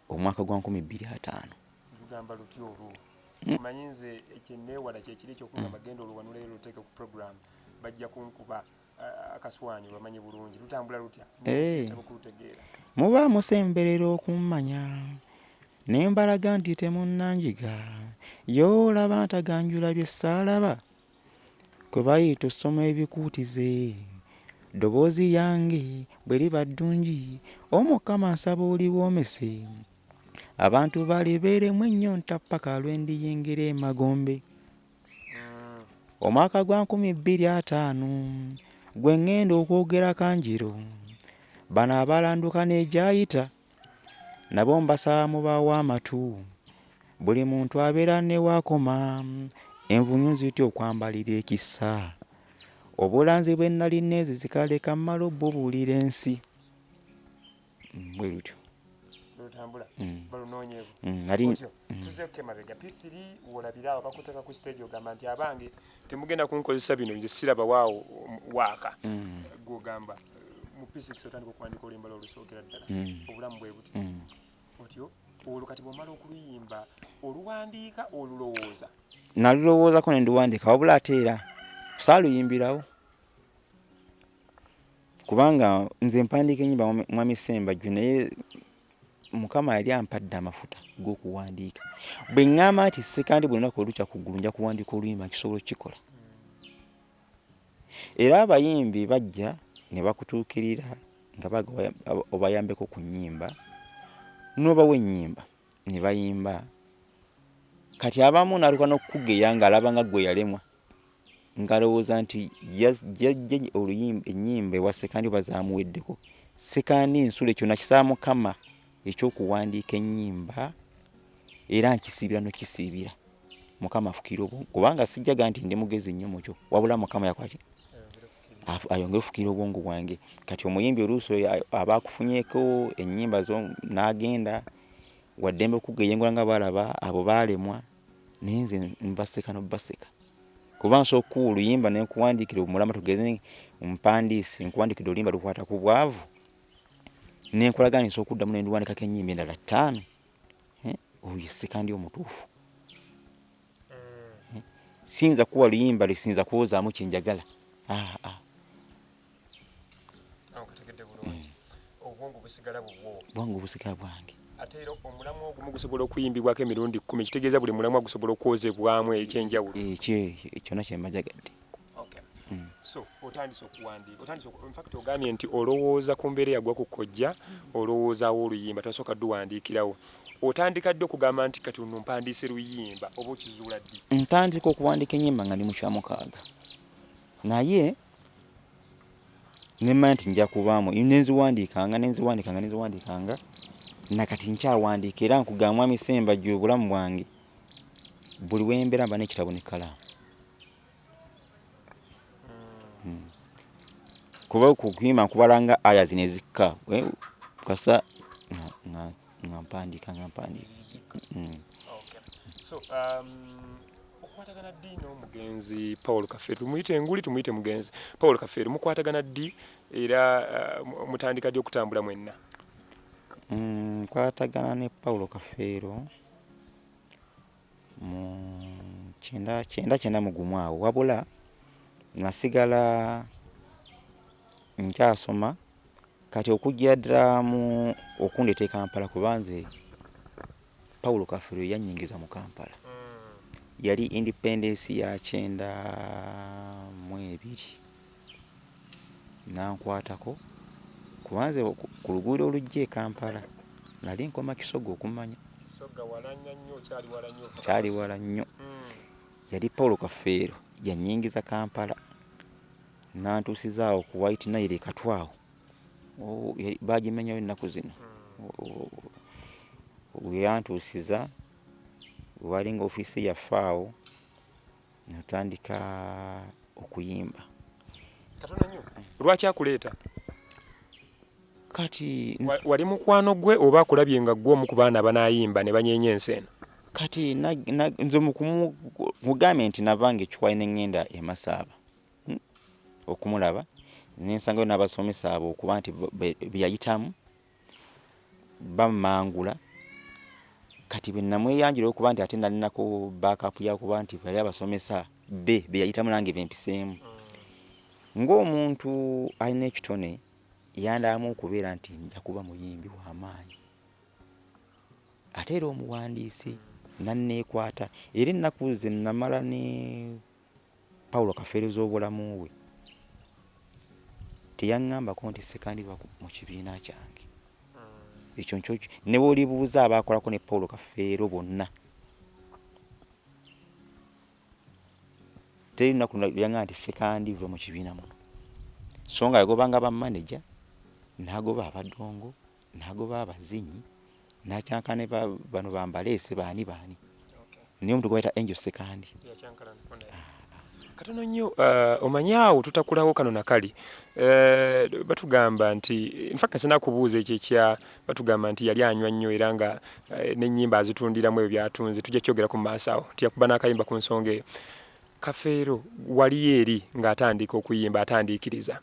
omwaka gwa 2005. Lugamba lutya olwo? Omanyi nze ekyenneewala kyekiri ekyokugamba genda oluwanuleyo luteeke ku program, bajja kunkuba akaswanyu. Bamanyi bulungi lutambula lutya okulutegeera. Muba musemberera okummanya ne mbalaga nti temunnanjiga, y'olaba ntaganjula bye ssaalaba kwe bayita osoma ebikuutize. Ddoboozi lyange bwe liba ddungi, Omukama nsaba oliwoomese, abantu balibeeremu ennyonta paka lwe ndiyingira emagombe. Omwaka gwa 2050 gwe ŋŋenda okwogera kanjiro. Bano abalanduka n'egyayita nabo mbasaba mubawe amatu. Buli muntu abeera ne waakoma, envunyu zitya okwambalira ekisa. Obulanzi bwe nali neezizika leka mmale obubuulira ensi. Bwe lutyo. Lutambula. Balunoonyeeko. Otyo tuzeeko emabega P3, wolabira awo bakuteeka ku stage, ogamba nti abange temugenda kunkozesa bino, nze siraba waawo waaka. Gwogamba mu P6 otandika okuwandika oluyimba lwolusookera ddala, Obulamu bwe buti. Otyo olwo kati bwomala okuluyimba, oluwandiika, olulowooza? Nalulowoozako ne nduwandiika, wabula ate era saaluyimbirawo, kubanga nze mpandiika ennyimba mwami Ssembajjo, naye Mukama yali ampadde amafuta g'okuwandiika. Bwe ŋŋamba nti Ssekandi buli lunaku olukya ku ggulu nja kuwandiika oluyimba, nkisobola okukikola. Era abayimbi bajja ne bakutuukirira nga baagala obayambeko ku nnyimba, n'obawa ennyimba ne bayimba. Kati abamu n'atuuka n'okukugeya ng'alaba nga ggwe yalemwa, ng'alowooza nti yajja oluyimba ennyimba ewa Ssekandi oba zaamuweddeko. Ssekandi nsula ekyo nakisaba Mukama ekyokuwandiika ennyimba, era nkisiibira n'okukisiibira. Mukama afukiire obwongo, kubanga sijjaga nti ndi mugezi nnyo mukyo, wabula Mukama yakola ki, ayongere okufukiira obwongo bwange. Kati omuyimbi oluusi oyo aba akufunyeeko ennyimba zo n'agenda, waddembe okugeyengula nga balaba abo baalemwa, naye nze mbaseka n'obaseka, kuba nsobola okukuwa oluyimba ne nkuwandiikira omulama, tugeze mpandiise nkuwandiikidde oluyimba lukwata ku bwavu, ne nkulaga nti nsobola okuddamu ne nduwandikako ennyimba endala ttaano. Oyo Ssekandi omutuufu. Siyinza kuwa luyimba lwe siyinza kwozaamu kye njagala. Awo kategedde bulungi. Obwongo busigala bubwo. Bwange obusigala bwange. Ate era omulamwa ogumu gusobola okuyimbibwako emirundi 10, kitegeeza buli mulamwa gusobola okwozebwamu ekyenjawulo. Ekyo kyonna kye mba njagadde. Okay. So otandise okuwandiika, otandise in fact ogambye nti olowooza ku mbeera eyagwa ku kojja, olowoozaawo oluyimba, tosooka dduwandiikirawo. Otandika ddi okugamba nti kati ono mpandiise luyimba, oba okizuula ddi? Ntandika okuwandiika ennyimba nga ndi mu kyamukaaga, naye nemmanya nti nja kubaamu, nenziwandiikanga, nenziwandiikanga, nenziwandiikanga, nakati nkyawandiika. Era nkugamba mwami Ssembajjo, obulamu bwange buli wembeera mba n'ekitabo n'ekkalaamu. Kuba kuyimba nkubala nga aya zino ezikka eh, kasa nga mpandiika nga mpandiika. So okwatagana ddi n'omugenzi Paul Kafeero? Tumuyite enguli, tumuyite mugenzi Paul Kafeero. Mukwatagana ddi era mutandika ddi okutambula mwenna? Nkwatagana ne Paulo Kafeero mu 1991 awo, wabula nasigala nkyasoma. Kati okujja ddala mu okundeeta e Kampala, kuba nze Paulo Kafeero yannyingiza mu Kampala, yali independence ya 92, nankwatako kuba nze ku luguudo olujja e Kampala nali nkoma Kisoga okumanya. Kisoga walanya nnyo, okyali wala nnyo ova Kyali Kakosi. Wala nnyo. Yali Paulo Kafeero yannyingiza Kampala, nantuusizaawo ku White Nile e Katwe awo. Oh, bagimenyawo ennaku zino. We yantuusiza walinga ofiisi yaffe awo, natandika okuyimba. Katono nnyo, lwaki akuleeta? Kati Wali mukwano gwe oba akulabye nga gwe omu ku baana abanaayimba ne banyeenya ensi eno? Kati nze mugambye nti navanga ekiwayi ne ŋŋenda e Masaaba, okumulaba, nensangayo n'abasomesa abo, okuba nti bye yayitamu bammangula. Kati bwe namweyanjula, okuba nti ate nalinako backup yakuba nti bali abasomesa be beyayitamu nange bempiseemu ng'omuntu alina ekitone, yandamu okubeera nti nja kuba muyimbi w'amaanyi ate era omuwandiisi, nanneekwata. Era ennaku ze namala ne Paulo Kafeero z'obulamu bwe, teyaŋŋambako nti sekandiba mu kibiina kyange. Ekyo nkyo ne bw'olibuuza abaakolako ne Paulo Kafeero bonna, teri lunaku lyaŋŋamba nti sekandiva mu kibiina muno. So nga yagobanga bamaneja, n'agoba abadongo, n'agoba abazinyi, n'akyanka ne bano bambaleese baani baani, naye omuntu gwe bayita Angel Sekandi. Katono nnyo, omanyi awo tutakulawo kano nakali. Batugamba nti, infact nsina kubuuza ekyo ekya batugamba nti yali anywa nnyo era nga n'ennyimba azitundiramu ebyo byatunze. Tujja kyogerako mu maaso awo nti yakuba n'akayimba ku nsonga eyo. Kafeero waliyo eri ng'atandika okuyimba, atandiikiriza,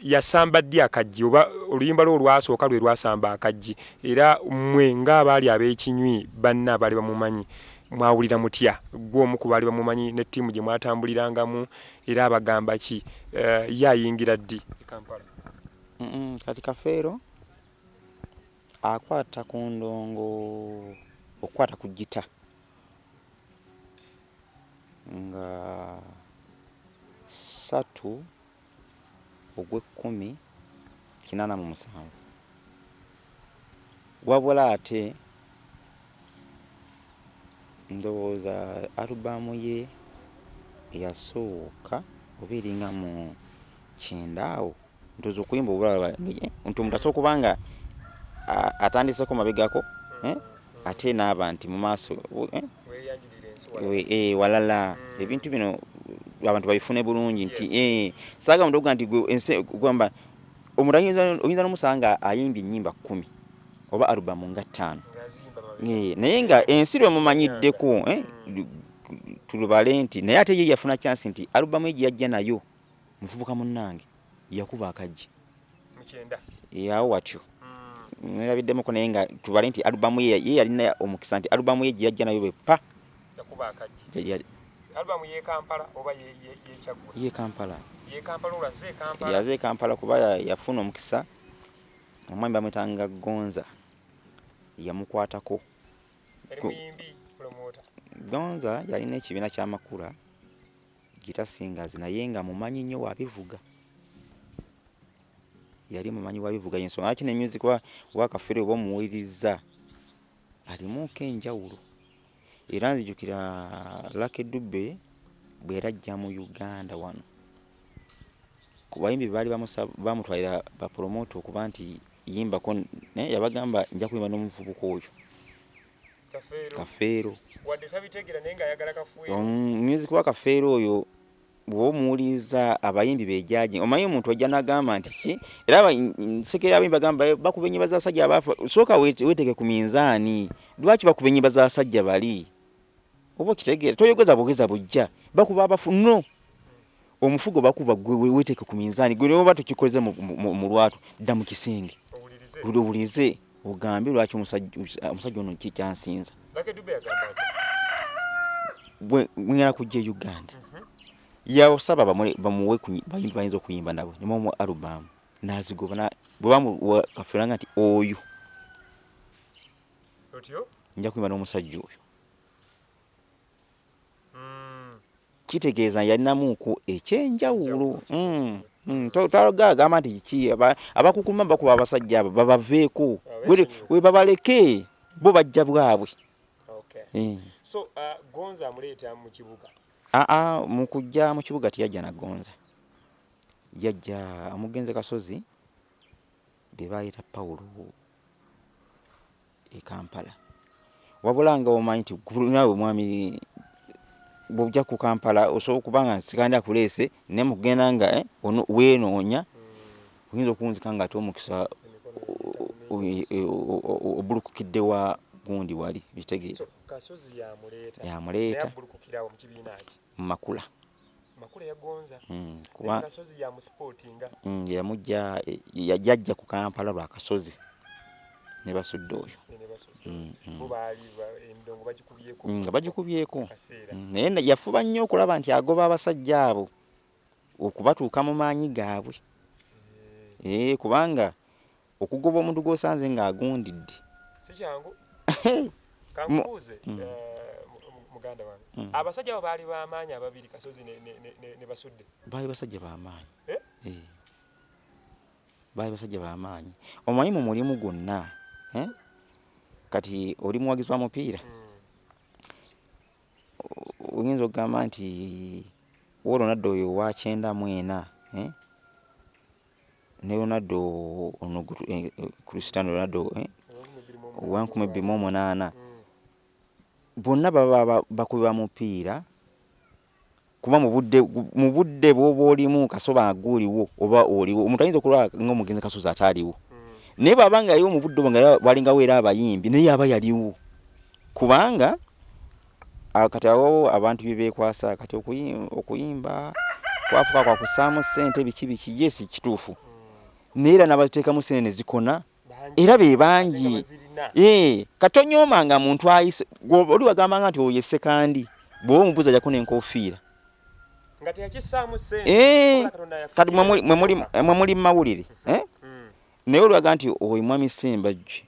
yasamba ddi akaggi, oba oluyimba lwo olwasooka lwe lwasamba akaggi? Era mmwe ng'abaali ab'ekinywi banna abaali bamumanyi, mwawulira mutya? Gwe omu ku baali bamumanyi ne ttiimu gye mwatambulirangamu, era abagamba ki? Ye ayingira ddi e Kampala? Kati Kafeero akwata ku ndongo, okukwata ku gita nga 3 ogw'ekumi 87, wabula ate ndowooza alubamu ye eyasooka oba eringa mu 90 awo. Ntuza okuyimba obulala nti omuntu asobola okuba nga atandiseko mabegako, eh, ate naaba nti mu maaso, eh, walala. Ebintu bino abantu babifune bulungi nti saaga muntu okuga nti gamba omuntu oyinza nomusanga ayimbye ennyimba 10 oba alubamu nga 5, naye nga ensi lwemumanyiddeko tulubale nti naye ate ye yafuna chance nti alubamu ye gye yajja nayo, muvubuka munnange, yakuba akajji awo watyo. Nerabiddemukko, naye nga tubale nti alubamu ye ye yalina omukisa nti alubamu ye gye yajja nayo bwe pa ye Kampala, yaze e Kampala kuba yafuna omukisa, omwami bamwetanga Gonza yamukwatako. Gonza yalina ekibiina ky'amakula Guitar Singers, naye nga mumanyi nnyo wabivuga, yali mumanyi wabivuga. Ensonga lwaki ne music wa Kafeero oba omuwuliriza alimuuko enjawulo. Era nzijukira Lucky Dube bwe yali ajja mu Uganda wano, ku bayimbi baali bamutwalira bapromota okuba nti yimbako, naye yabagamba nja kuyimba n'omuvubuka oyo Kafeero. Music wa Kafeero oyo. Bw'oba omuwuliriza abayimbi bejaji omanyi omuntu ajja nagamba nti ki era nsekera abayimbi bagamba bakuba ennyimba z'abasajja abaafa sooka weteeke ku minzaani lwaki bakuba ennyimba z'abasajja bali oba okitegeera toyogeza bwogeza bujja bakuba abafu no omufugo bakuba gwe weteeke ku minzaani gwe noba tokikoleza mu lwatu dda mu kisenge owulirize ogambe lwaki omusajja ono ki kyansinza ngenda kujja e Uganda mhm. yasaba bamuwe bayimbi bayinza okuyimba nabo nebamuwa alubamu nazigoba bwe bamuwa kafeera nga nti oyo nja kuyimba n'omusajja oyo mm. Kitegeeza yalinamuuku ekyenjawulo. Mm, mm, Tagamba nti kiki abakukuma bakuba abasajja abo babaveeko we babaleke bo bajja bwabwe. Eh. So, uh, Gonza amuleeta mu kibuga? Aa, ah, ah, mu kujja mu kibuga teyajja na Gonza, yajja omugenzi Kasozi be bayita Paulo e Kampala wabula nga omanyi nti nawe mwami bwojja ku Kampala osobola okuba nga nsikandi akuleese naye mukugenda nga eh, weenoonya oyinza okuwunzika nga ate omukisa obulukukidde wa gundi wali bitegeera yamuleeta mu makula Makula yagonza mm, kuba Kasozi ya musipotinga mm, yamujja yajja ku Kampala lwa Kasozi ne basudde oyo mm, mm. Nga bagikubyeko naye yafuba nnyo okulaba nti agoba abasajja abo okubatuuka mu maanyi gaabwe eh. Eh, kubanga Okugoba omuntu gw'osanze ng'agundidde. Si kyangu. Kankubuuze mm. eh, muganda wange. Mm. Abasajja abo baali b'amaanyi ababiri Kasozi ne, ne, ne, ne Basudde. Baali basajja b'amaanyi. Eh? Eh. Baali basajja b'amaanyi. Omanyi mu mulimu gwonna eh? Kati oli muwagizi wa mupiira. Mm. Oyinza okugamba nti wo Ronaldo oyo owa 94 eh? Ne Ronaldo ono eh, eh, Cristiano Ronaldo eh, owa 2008 bonna baba bakubi ba mupiira kuba mu budde bwoba olimu kasoba aguliwo oba oliwo omuntu ayinza okulaba ng'omugenzi Kasozi ataaliwo naye bwaba nga yaliwo mu budde obwo nga walingawo era abayimbi naye yaba yaliwo kubanga kati awo abantu bye beekwasa kati okuyimba kwafuka kwa kussaamu ssente biki biki yes kituufu naye era n'abateekamu ssente ne zikona era be bangi eh, kati tonyoomanga muntu ayise oli wagambanga nti oyo ye Ssekandi bw'oba omubuuza ajjako n'enkofiira eh, kati mwe muli mu mawulire eh? Naye olwaga nti oyo mwami Ssembajje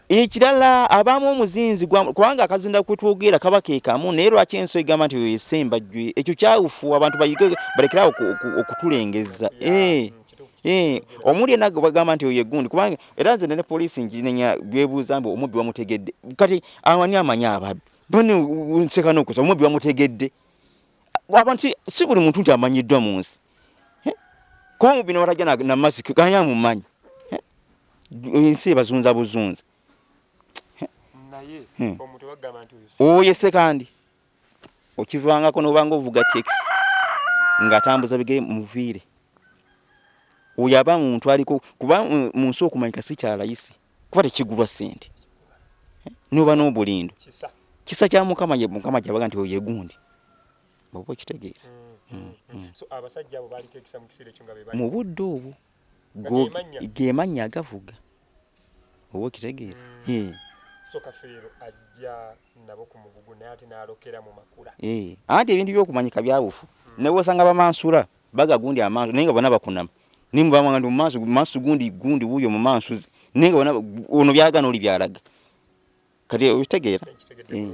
ekirala abaamu omuzinzi kubanga akazinda kwetwogera kaba kekamu naye lwaki ensi egamba nti oyo Ssembajje ekyo kyawufu abantu bayige balekerawo okutulengeza eh, eh, omuli ena bagamba nti oyo egundi kubanga era nze ne poliisi nginenya byebuuza mbu omubbi wamutegedde kati awani amanyi ababbi bani nseka nokusa omubbi wamutegedde abantu si buli muntu nti amanyiddwa mu nsi kuba mu bino batajja na masiki gani amumanyi ensi ebazunza buzunza hmm. oyo sekandi okivangako nobanga ovuga taxi ng'atambuza bigere muviire oyo aba muntu aliko kuba mu nsi okumanyika si kyalayisi kuba tekigulwa sente noba n'obulindo kisa kya mukama ye mukama kyabaga nti oyo yegundi oba okitegeera mm, mm, mm. mu budde obwo gemannya agavuga oba okitegeera eh. Eh, anti ebintu byokumanyika byawufu newosanga bamansula baga gundi amansu naye nga bona bakunama naye mubamanga nti mumansu mansu gundi gundi wuuyo mumansuzi naye nga bona ono byalaga n'oli byalaga kati okitegeera eh,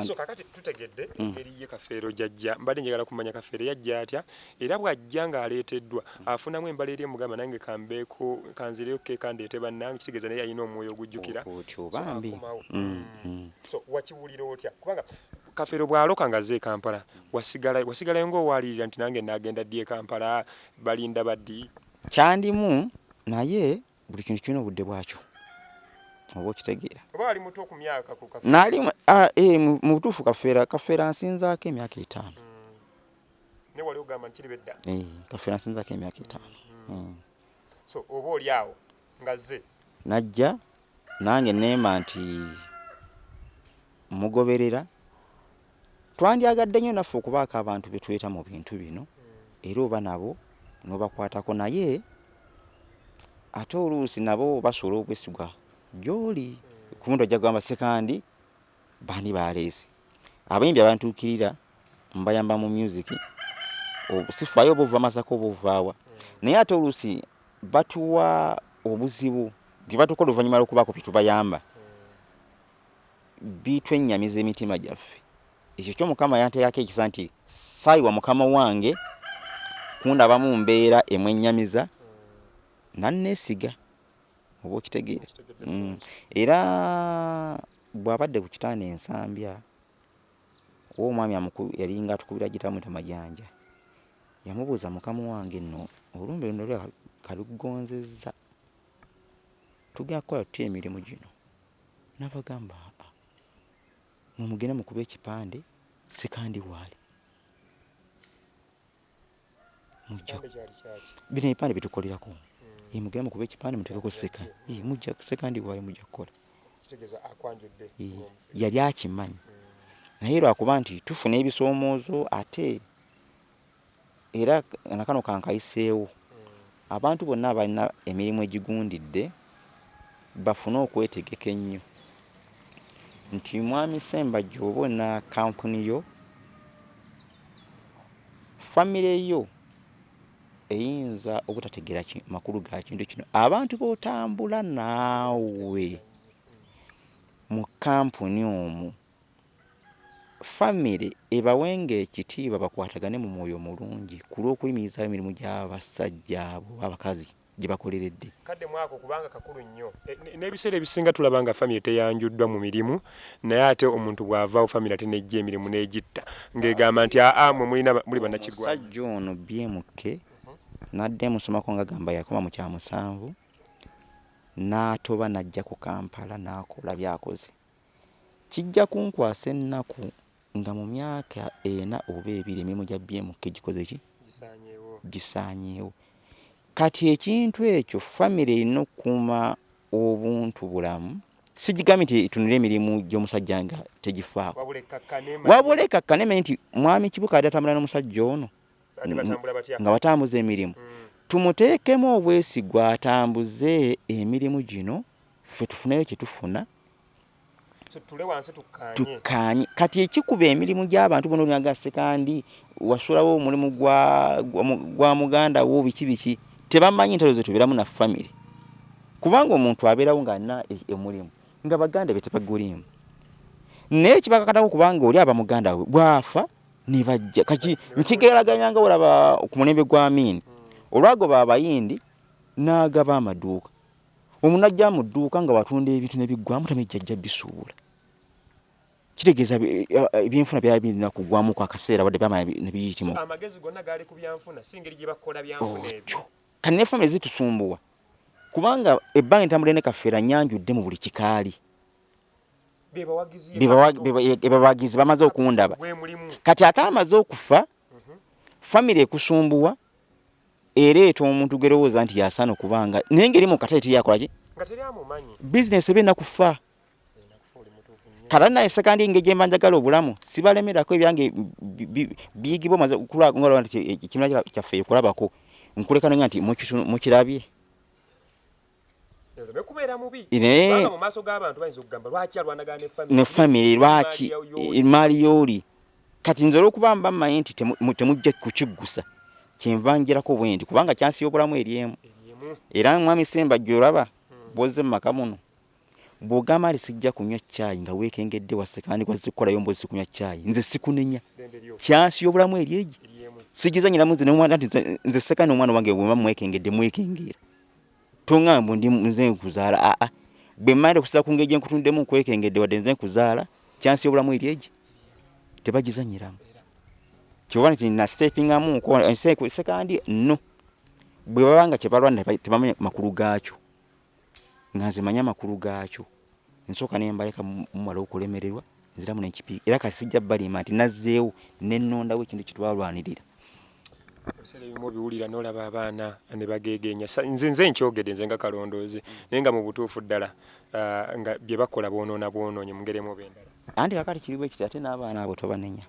so kakati tutegedde mm. engeri ye kafeero gyajja mbadde njagala kumanya kafeero yajja atya era bw'ajja ng'aleeteddwa afunamu embala eri emugamba nange kambeeko kanzireyo keeka ndeete bannange kitegeeza naye alina omwoyo ogujjukira otyo bambi mm, mm. so wakiwulira otya kubanga Kafeero bw'aloka ng'azze e Kampala, wasigala wasigalayo ng'owaalirira nti nange naagenda ddi e Kampala, balindaba ddi? Kyandimu naye buli kintu kirina obudde bwakyo oba okitegeera. Oba wali muto ku myaka ku Kafeero? Nali ah, eh, mu butuufu Kafeero Kafeero ansinzaako emyaka etaano. Naye wali ogamba. Ogamba nti kiriba edda. Eh, Kafeero ansinzako emyaka 5. So oba oli awo nga zze. Najja nange neema nti mugoberera. Twandyagadde nnyo naffe okubaako abantu be tuleeta mu bintu bino, era oba nabo n'obakwatako, naye ate oluusi nabo basuula obwesigwa gy'oli. Ku muntu ajja kugamba Ssekandi baani baleese abayimbi abantuukirira mbayamba mu music, sifaayo oba ova Masaka oba ovaawa, naye ate oluusi batuwa obuzibu bye batukola oluvannyuma lw'okubaako bye tubayamba, bitwennyamiza emitima gyaffe. Ekyo kyo Mukama yanteekako ekisa nti saayiwa mukama wange kundabamu mbeera emwennyamiza nanneesiga, oba okitegeera. Era bw'abadde ku kitanda e Nsambya, oba omwami yalinga atukubira gita amuyita Majanja, yamubuuza mukama wange nno olumbe luno kalugonzezza, tugenda kukola tutya emirimu gino? N'abagamba aa, mwe mugende mukube ekipande Ssekandi waali. Mujja bino ebipande byetukolerako. Mugende mukube ekipande muteekeko Ssekandi. Mujja Ssekandi waali mujja kukola. Yali akimanyi. Naye lwakuba nti tufuna ebisoomoozo ate era nakano kankayiseewo. Abantu bonna abalina emirimu egigundidde bafune okwetegeka ennyo nti Mwami Ssembajje oba olina kampuni yo, famire yo eyinza obutategeera makulu ga kintu kino. Abantu b'otambula naawe mu kampuni omwo, famire ebawenga ekitiibwa bakwatagane mu mwoyo omulungi ku lw'okuyimirizaawo emirimu gy'abasajja abo oba abakazi gye bakoleredde. Kadde mwako kubanga kakulu nnyo. N'ebiseera ebisinga tulaba nga famire teyanjuddwa mu mirimu naye ate omuntu bw'avaawo famire ate n'ejja emirimu n'egitta ng'egamba nti aa mwe mulina muli bannakigwanyizi. Omusajja ono BMK nadde musomako ng'agamba yakoma mu kyamusanvu n'atoba n'ajja ku Kampala n'akola by'akoze. Kijja kunkwasa ennaku nga mu myaka 4 oba 2 emirimu gya BMK gikoze ki? Gisaanyeewo. Kati ekintu ekyo famire erina okukuuma obuntu bulamu. Sigigambye nti etunule emirimu gy'omusajja nga tegifaako, wabula ekakkane emanye nti Mwami Kibuuka abadde atambula n'omusajja ono nga batambuza emirimu, tumuteekemu obwesigwa atambuze emirimu gino ffe tufuneyo kye tufuna. Tukkaanye. Kati ekikuba emirimu gy'abantu bonna olinaga Ssekandi wasuulawo omulimu gwa muganda wo biki biki, tebamanyi ntalo ze tubeeramu na famire, kubanga omuntu abeerawo ng'alina omulimu nga baganda be tebaguliimu, naye kibakakatako kubanga oli aba muganda we bw'afa ne bajja. Kati nkigeraganya nga olaba ku mulembe gwa Amin, olwagoba Abayindi n'agaba amaduuka. Omuntu ajja mu dduuka nga watunda ebintu ne biggwamu tamanyi gy'ajja bisuubula. Kitegeeza ebyenfuna byali birina kugwamu ku akaseera wadde byamala ne biyitimu. Amagezi gonna gaali ku byanfuna, si ngeri gye bakola byanfuna ebyo. Otyo. Kati ne famire zitusumbuwa kubanga ebbanga entambula ne Kafeero annyanjudde mu buli kikaali. Be bawagizi bamaze okundaba. Kati ate amaze okufa, famire ekusumbuwa ereeta omuntu gwerowooza nti yasaana okuba nga naye ngeri mu katale teri akola ki bizinesi eba erina kufa. Kala naye Ssekandi engeri gye mba njagala obulamu sibalemerako ebyange biyigibwa omaze okulaba nti ekibiina kyaffe okulabako nkuleka nenga nti mukirabye. Ne famire lwaki emaali y'oli. Kati nze olw'okuba mba mmanyi nti temujja kukiggusa kyenva njerako bwendi kubanga kyansi y'obulamu eri emu. Era Mwami Ssembajje olaba bw'ozze mu maka muno bw'ogamba nti sijja kunywa caayi nga weekengedde wa Ssekandi gw'azze kukolayo mboozi sikunywa caayi nze sikunenya. Kyansi y'obulamu eri egi sigizannyiramu nze n'omwana nti nze Ssekandi omwana wange bwe mba mmwekengedde mwekengeera. Tongamba mbu ndi nze nkuzaala aa bwe mmanyi okusinziira ku ngeri gye nkutunuddemu nkwekengedde wadde nze nkuzaala kyansi y'obulamu eri egi tebagizannyiramu. Ky'oba nti nasitepingamu Ssekandi no bwe baba nga kye balwana tebamanyi makulu gaakyo nga nze manyi amakulu gaakyo nsooka ne mbaleka mumala okulemererwa nziramu ne nkipiika era kati sijja balimba nti nazzeewo ne nnondawo ekintu kye twalwanirira. Ebiseera ebimu obiwulira n'olaba abaana ne bageegeenya. Nze nze nkyogedde nze nga kalondoozi naye nga mu butuufu ddala ah, nga bye bakola boonoona bwonoonyi mu ngeri emu oba endala. Anti kakati kiri bwe kiti ate n'abaana abo tobanenya.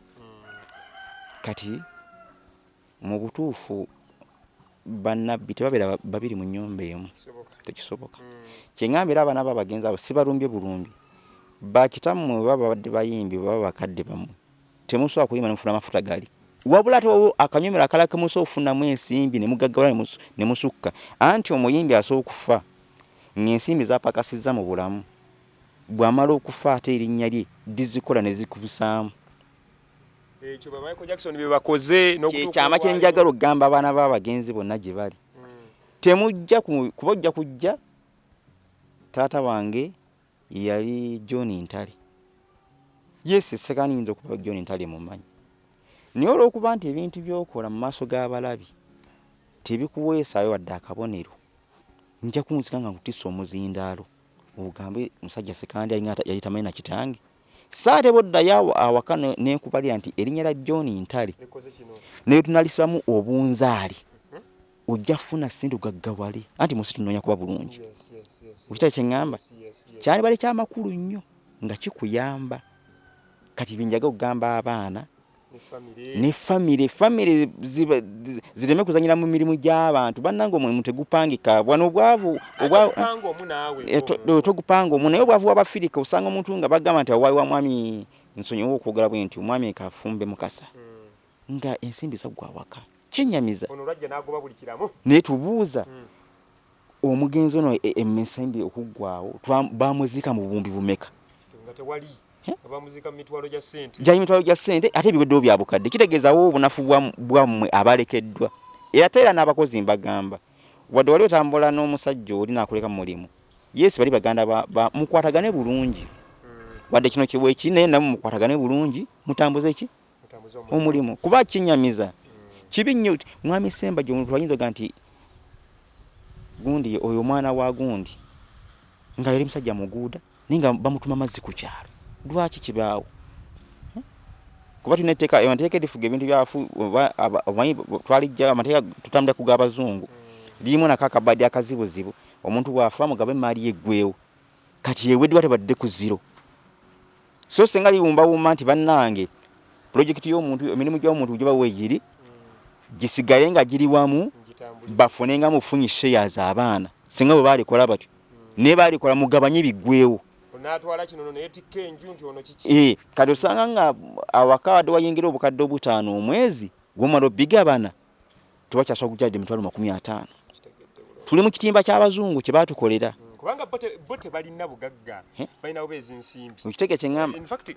Kati mu butuufu bannabbi tebabeera babiri mu nnyumba emu, tekisoboka. Kye ŋŋamba era abaana b'abagenzi abo sibalumbye bulumbi. Bakitammwe bwe baba babadde bayimbi bwe baba bakadde bammwe temusobola kuyimba ne mufuna amafuta gali. Wabula ate waliwo akanyomero akalala ke musobola okufunamu ensimbi ne mugaggawala ne musukka. Anti omuyimbi asobola okufa ng'ensimbi z'apakasizza mu bulamu, bw'amala okufa ate erinnya lye lizikola ne zikubisaamu. Ekyo ba Michael Jackson bye bakoze n'okutuuka Kyekyama kye njagala okugamba abaana b'abagenzi bonna gye bali. Temujja kuba ojja kujja taata wange yali John Ntale. Yes, Ssekandi nyinza okuba John Ntale mumanyi. Naye olw'okuba nti ebintu by'okola mu maaso g'abalabi tebikuweesaayo wadde akabonero, nja kunzika nga nkutisse omuzindaalo ogambe musajja Ssekandi alinga yali tamanyi na kitange. Saate bw'oddayo awaka ne nkubalira nti erinnya lya John Ntale ne tunalisibamu obunzaali ojja kufuna ssente ogaggawale anti munsi tunoonya kuba bulungi okitale kyeŋŋamba kyandibadde kyamakulu nnyo nga kikuyamba kati byenjaga okugamba abaana ne famire famire zireme kuzanyira mu mirimu gy'abantu bannange omulimu tegupangika wano obwavu eh, togupanga omu naye obwavu bw'abafirika osanga omuntu nga bagamba nti awaayi wa mwami nsonyiwa okwogera bwe nti omwami kafumbe mukasa hmm. nga ensimbi zaggwa awaka kyenyamiza naye tubuuza hmm. omugenzi ono e, emisimbi okuggwawo bamuziika mu buwumbi bumeka gyali mitwalo gya ssente ate ebiweddewo bya bukadde kitegeezawo obunafu bwammwe abalekeddwa era ate era n'abakozi mbagamba wadde wali otambula n'omusajja oli nakuleka mu mulimu yes bali baganda mukwatagane bulungi hmm. wadde kino kiwekiri naye namwe mukwatagane bulungi mutambuze ki omulimu kuba kinyamiza kibi nnyo mwami Ssemba omuntu ayinza oga nti gundi oyo omwana wa gundi nga yali musajja muguuda naye nga bamutuma mazzi ku kyalo lwaki kibaawo eh? Kuba tulina etteeka amateeka erifuga ebintu byafu omanyi twalijja amateeka tutambulira ku g'abazungu lirimu nako akabadi akazibuzibu omuntu bw'afa mugabe emaali ye eggwewo kati eweddwa tebadde ku ziro So senga liwumbawumba nti bannange pulojekiti y'omuntu emirimu gy'omuntu giba weegiri gisigale nga giri wamu bafune nga mufunyi shares abaana singa bwe baalikola batyo naye baalikola mugabanye biggwewo eh, kati osanga nga awaka wadde wayingira obukadde obutaano omwezi gwomala obigabana tebakyasobola kujja 50,000 tuli mu kitimba ky'abazungu kye baatukolera hmm, kubanga bo tebalina bugagga balina bubeezi nsimbi okitege kyeŋŋamba in fact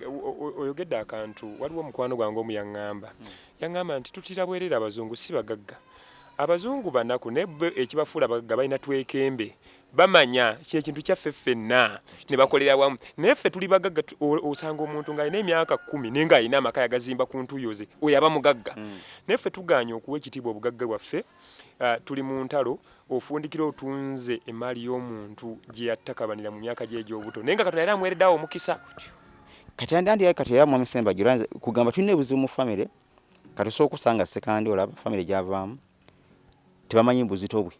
oyogedde akantu waliwo omukwano gwange omu yaŋŋamba hmm. Yaŋŋamba nti tutira bwerere abazungu si bagagga abazungu banaku naye bo ekibafuula abagagga balina twekembe bamanya kino ekintu kyaffe ffenna ne bakolera wamu naye ffe tuli bagagga osanga omuntu ng'alina emyaka kkumi naye ng'alina amaka yagazimba ku ntuuyo ze oyo aba mugagga mm. Naye ffe tugaanye okuwa ekitiibwa obugagga bwaffe uh, tuli mu ntalo ofundikira otunze emaali y'omuntu gye yattakabanira mu myaka gye egy'obuto naye nga Katonda yali amuweereddeawo omukisa. Kati andi andi kati era mwami Ssemba kugamba tulina ebuzibu mu famire kati osobola okusanga Ssekandi olaba famire gy'avaamu tebamanyi buzito bwe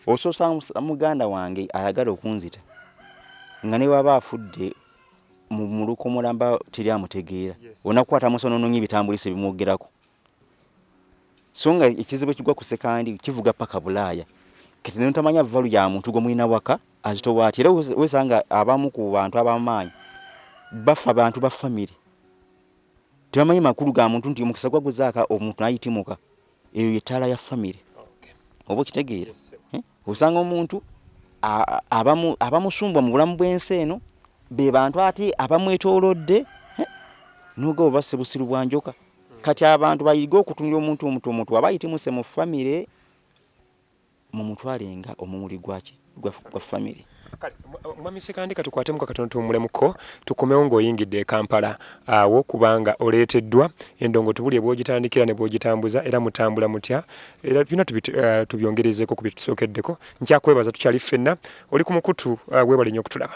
Osoosanga muganda wange ayagala okunzita nga ne waba afudde mu muluka omulamba teri amutegeera onakukwata musa nononya ebitambulisa ebimwogerako so nga ekizibu ekigwa ku sekandi kivuga paka bulaaya kati notamanya valu ya muntu gwe mulina waka azitowa ati era wesanga abamu ku bantu abamaanyi bafa bantu ba famire tebamanyi makulu ga muntu nti omukisa gwaguzaaka omuntu nayitimuka eyo yettaala ya famire oba okitegeera eh? Osanga omuntu abamusumbwa mu bulamu bw'ensi eno be bantu ate abamwetoolodde eh? Noga oba sebusiru bwa njoka kati abantu bayige okutunira omuntu omuntu omuntu aba ayitimuse mu famire mumutwale nga omumuli gwaki gwa famire. Kale Mwami Ssekandi katukwatemu katono tuwummulemuko tukomewo ng'oyingidde e Kampala awo kubanga oleeteddwa endongo tubulye bw'ogitandikira ne bw'ogitambuza era mutambula mutya era byonna eh, tubyongerezeeko ku bye tusookeddeko. Nkyakwebaza tukyali ffenna oli ku mukutu eh, weebale nnyo okutulaba.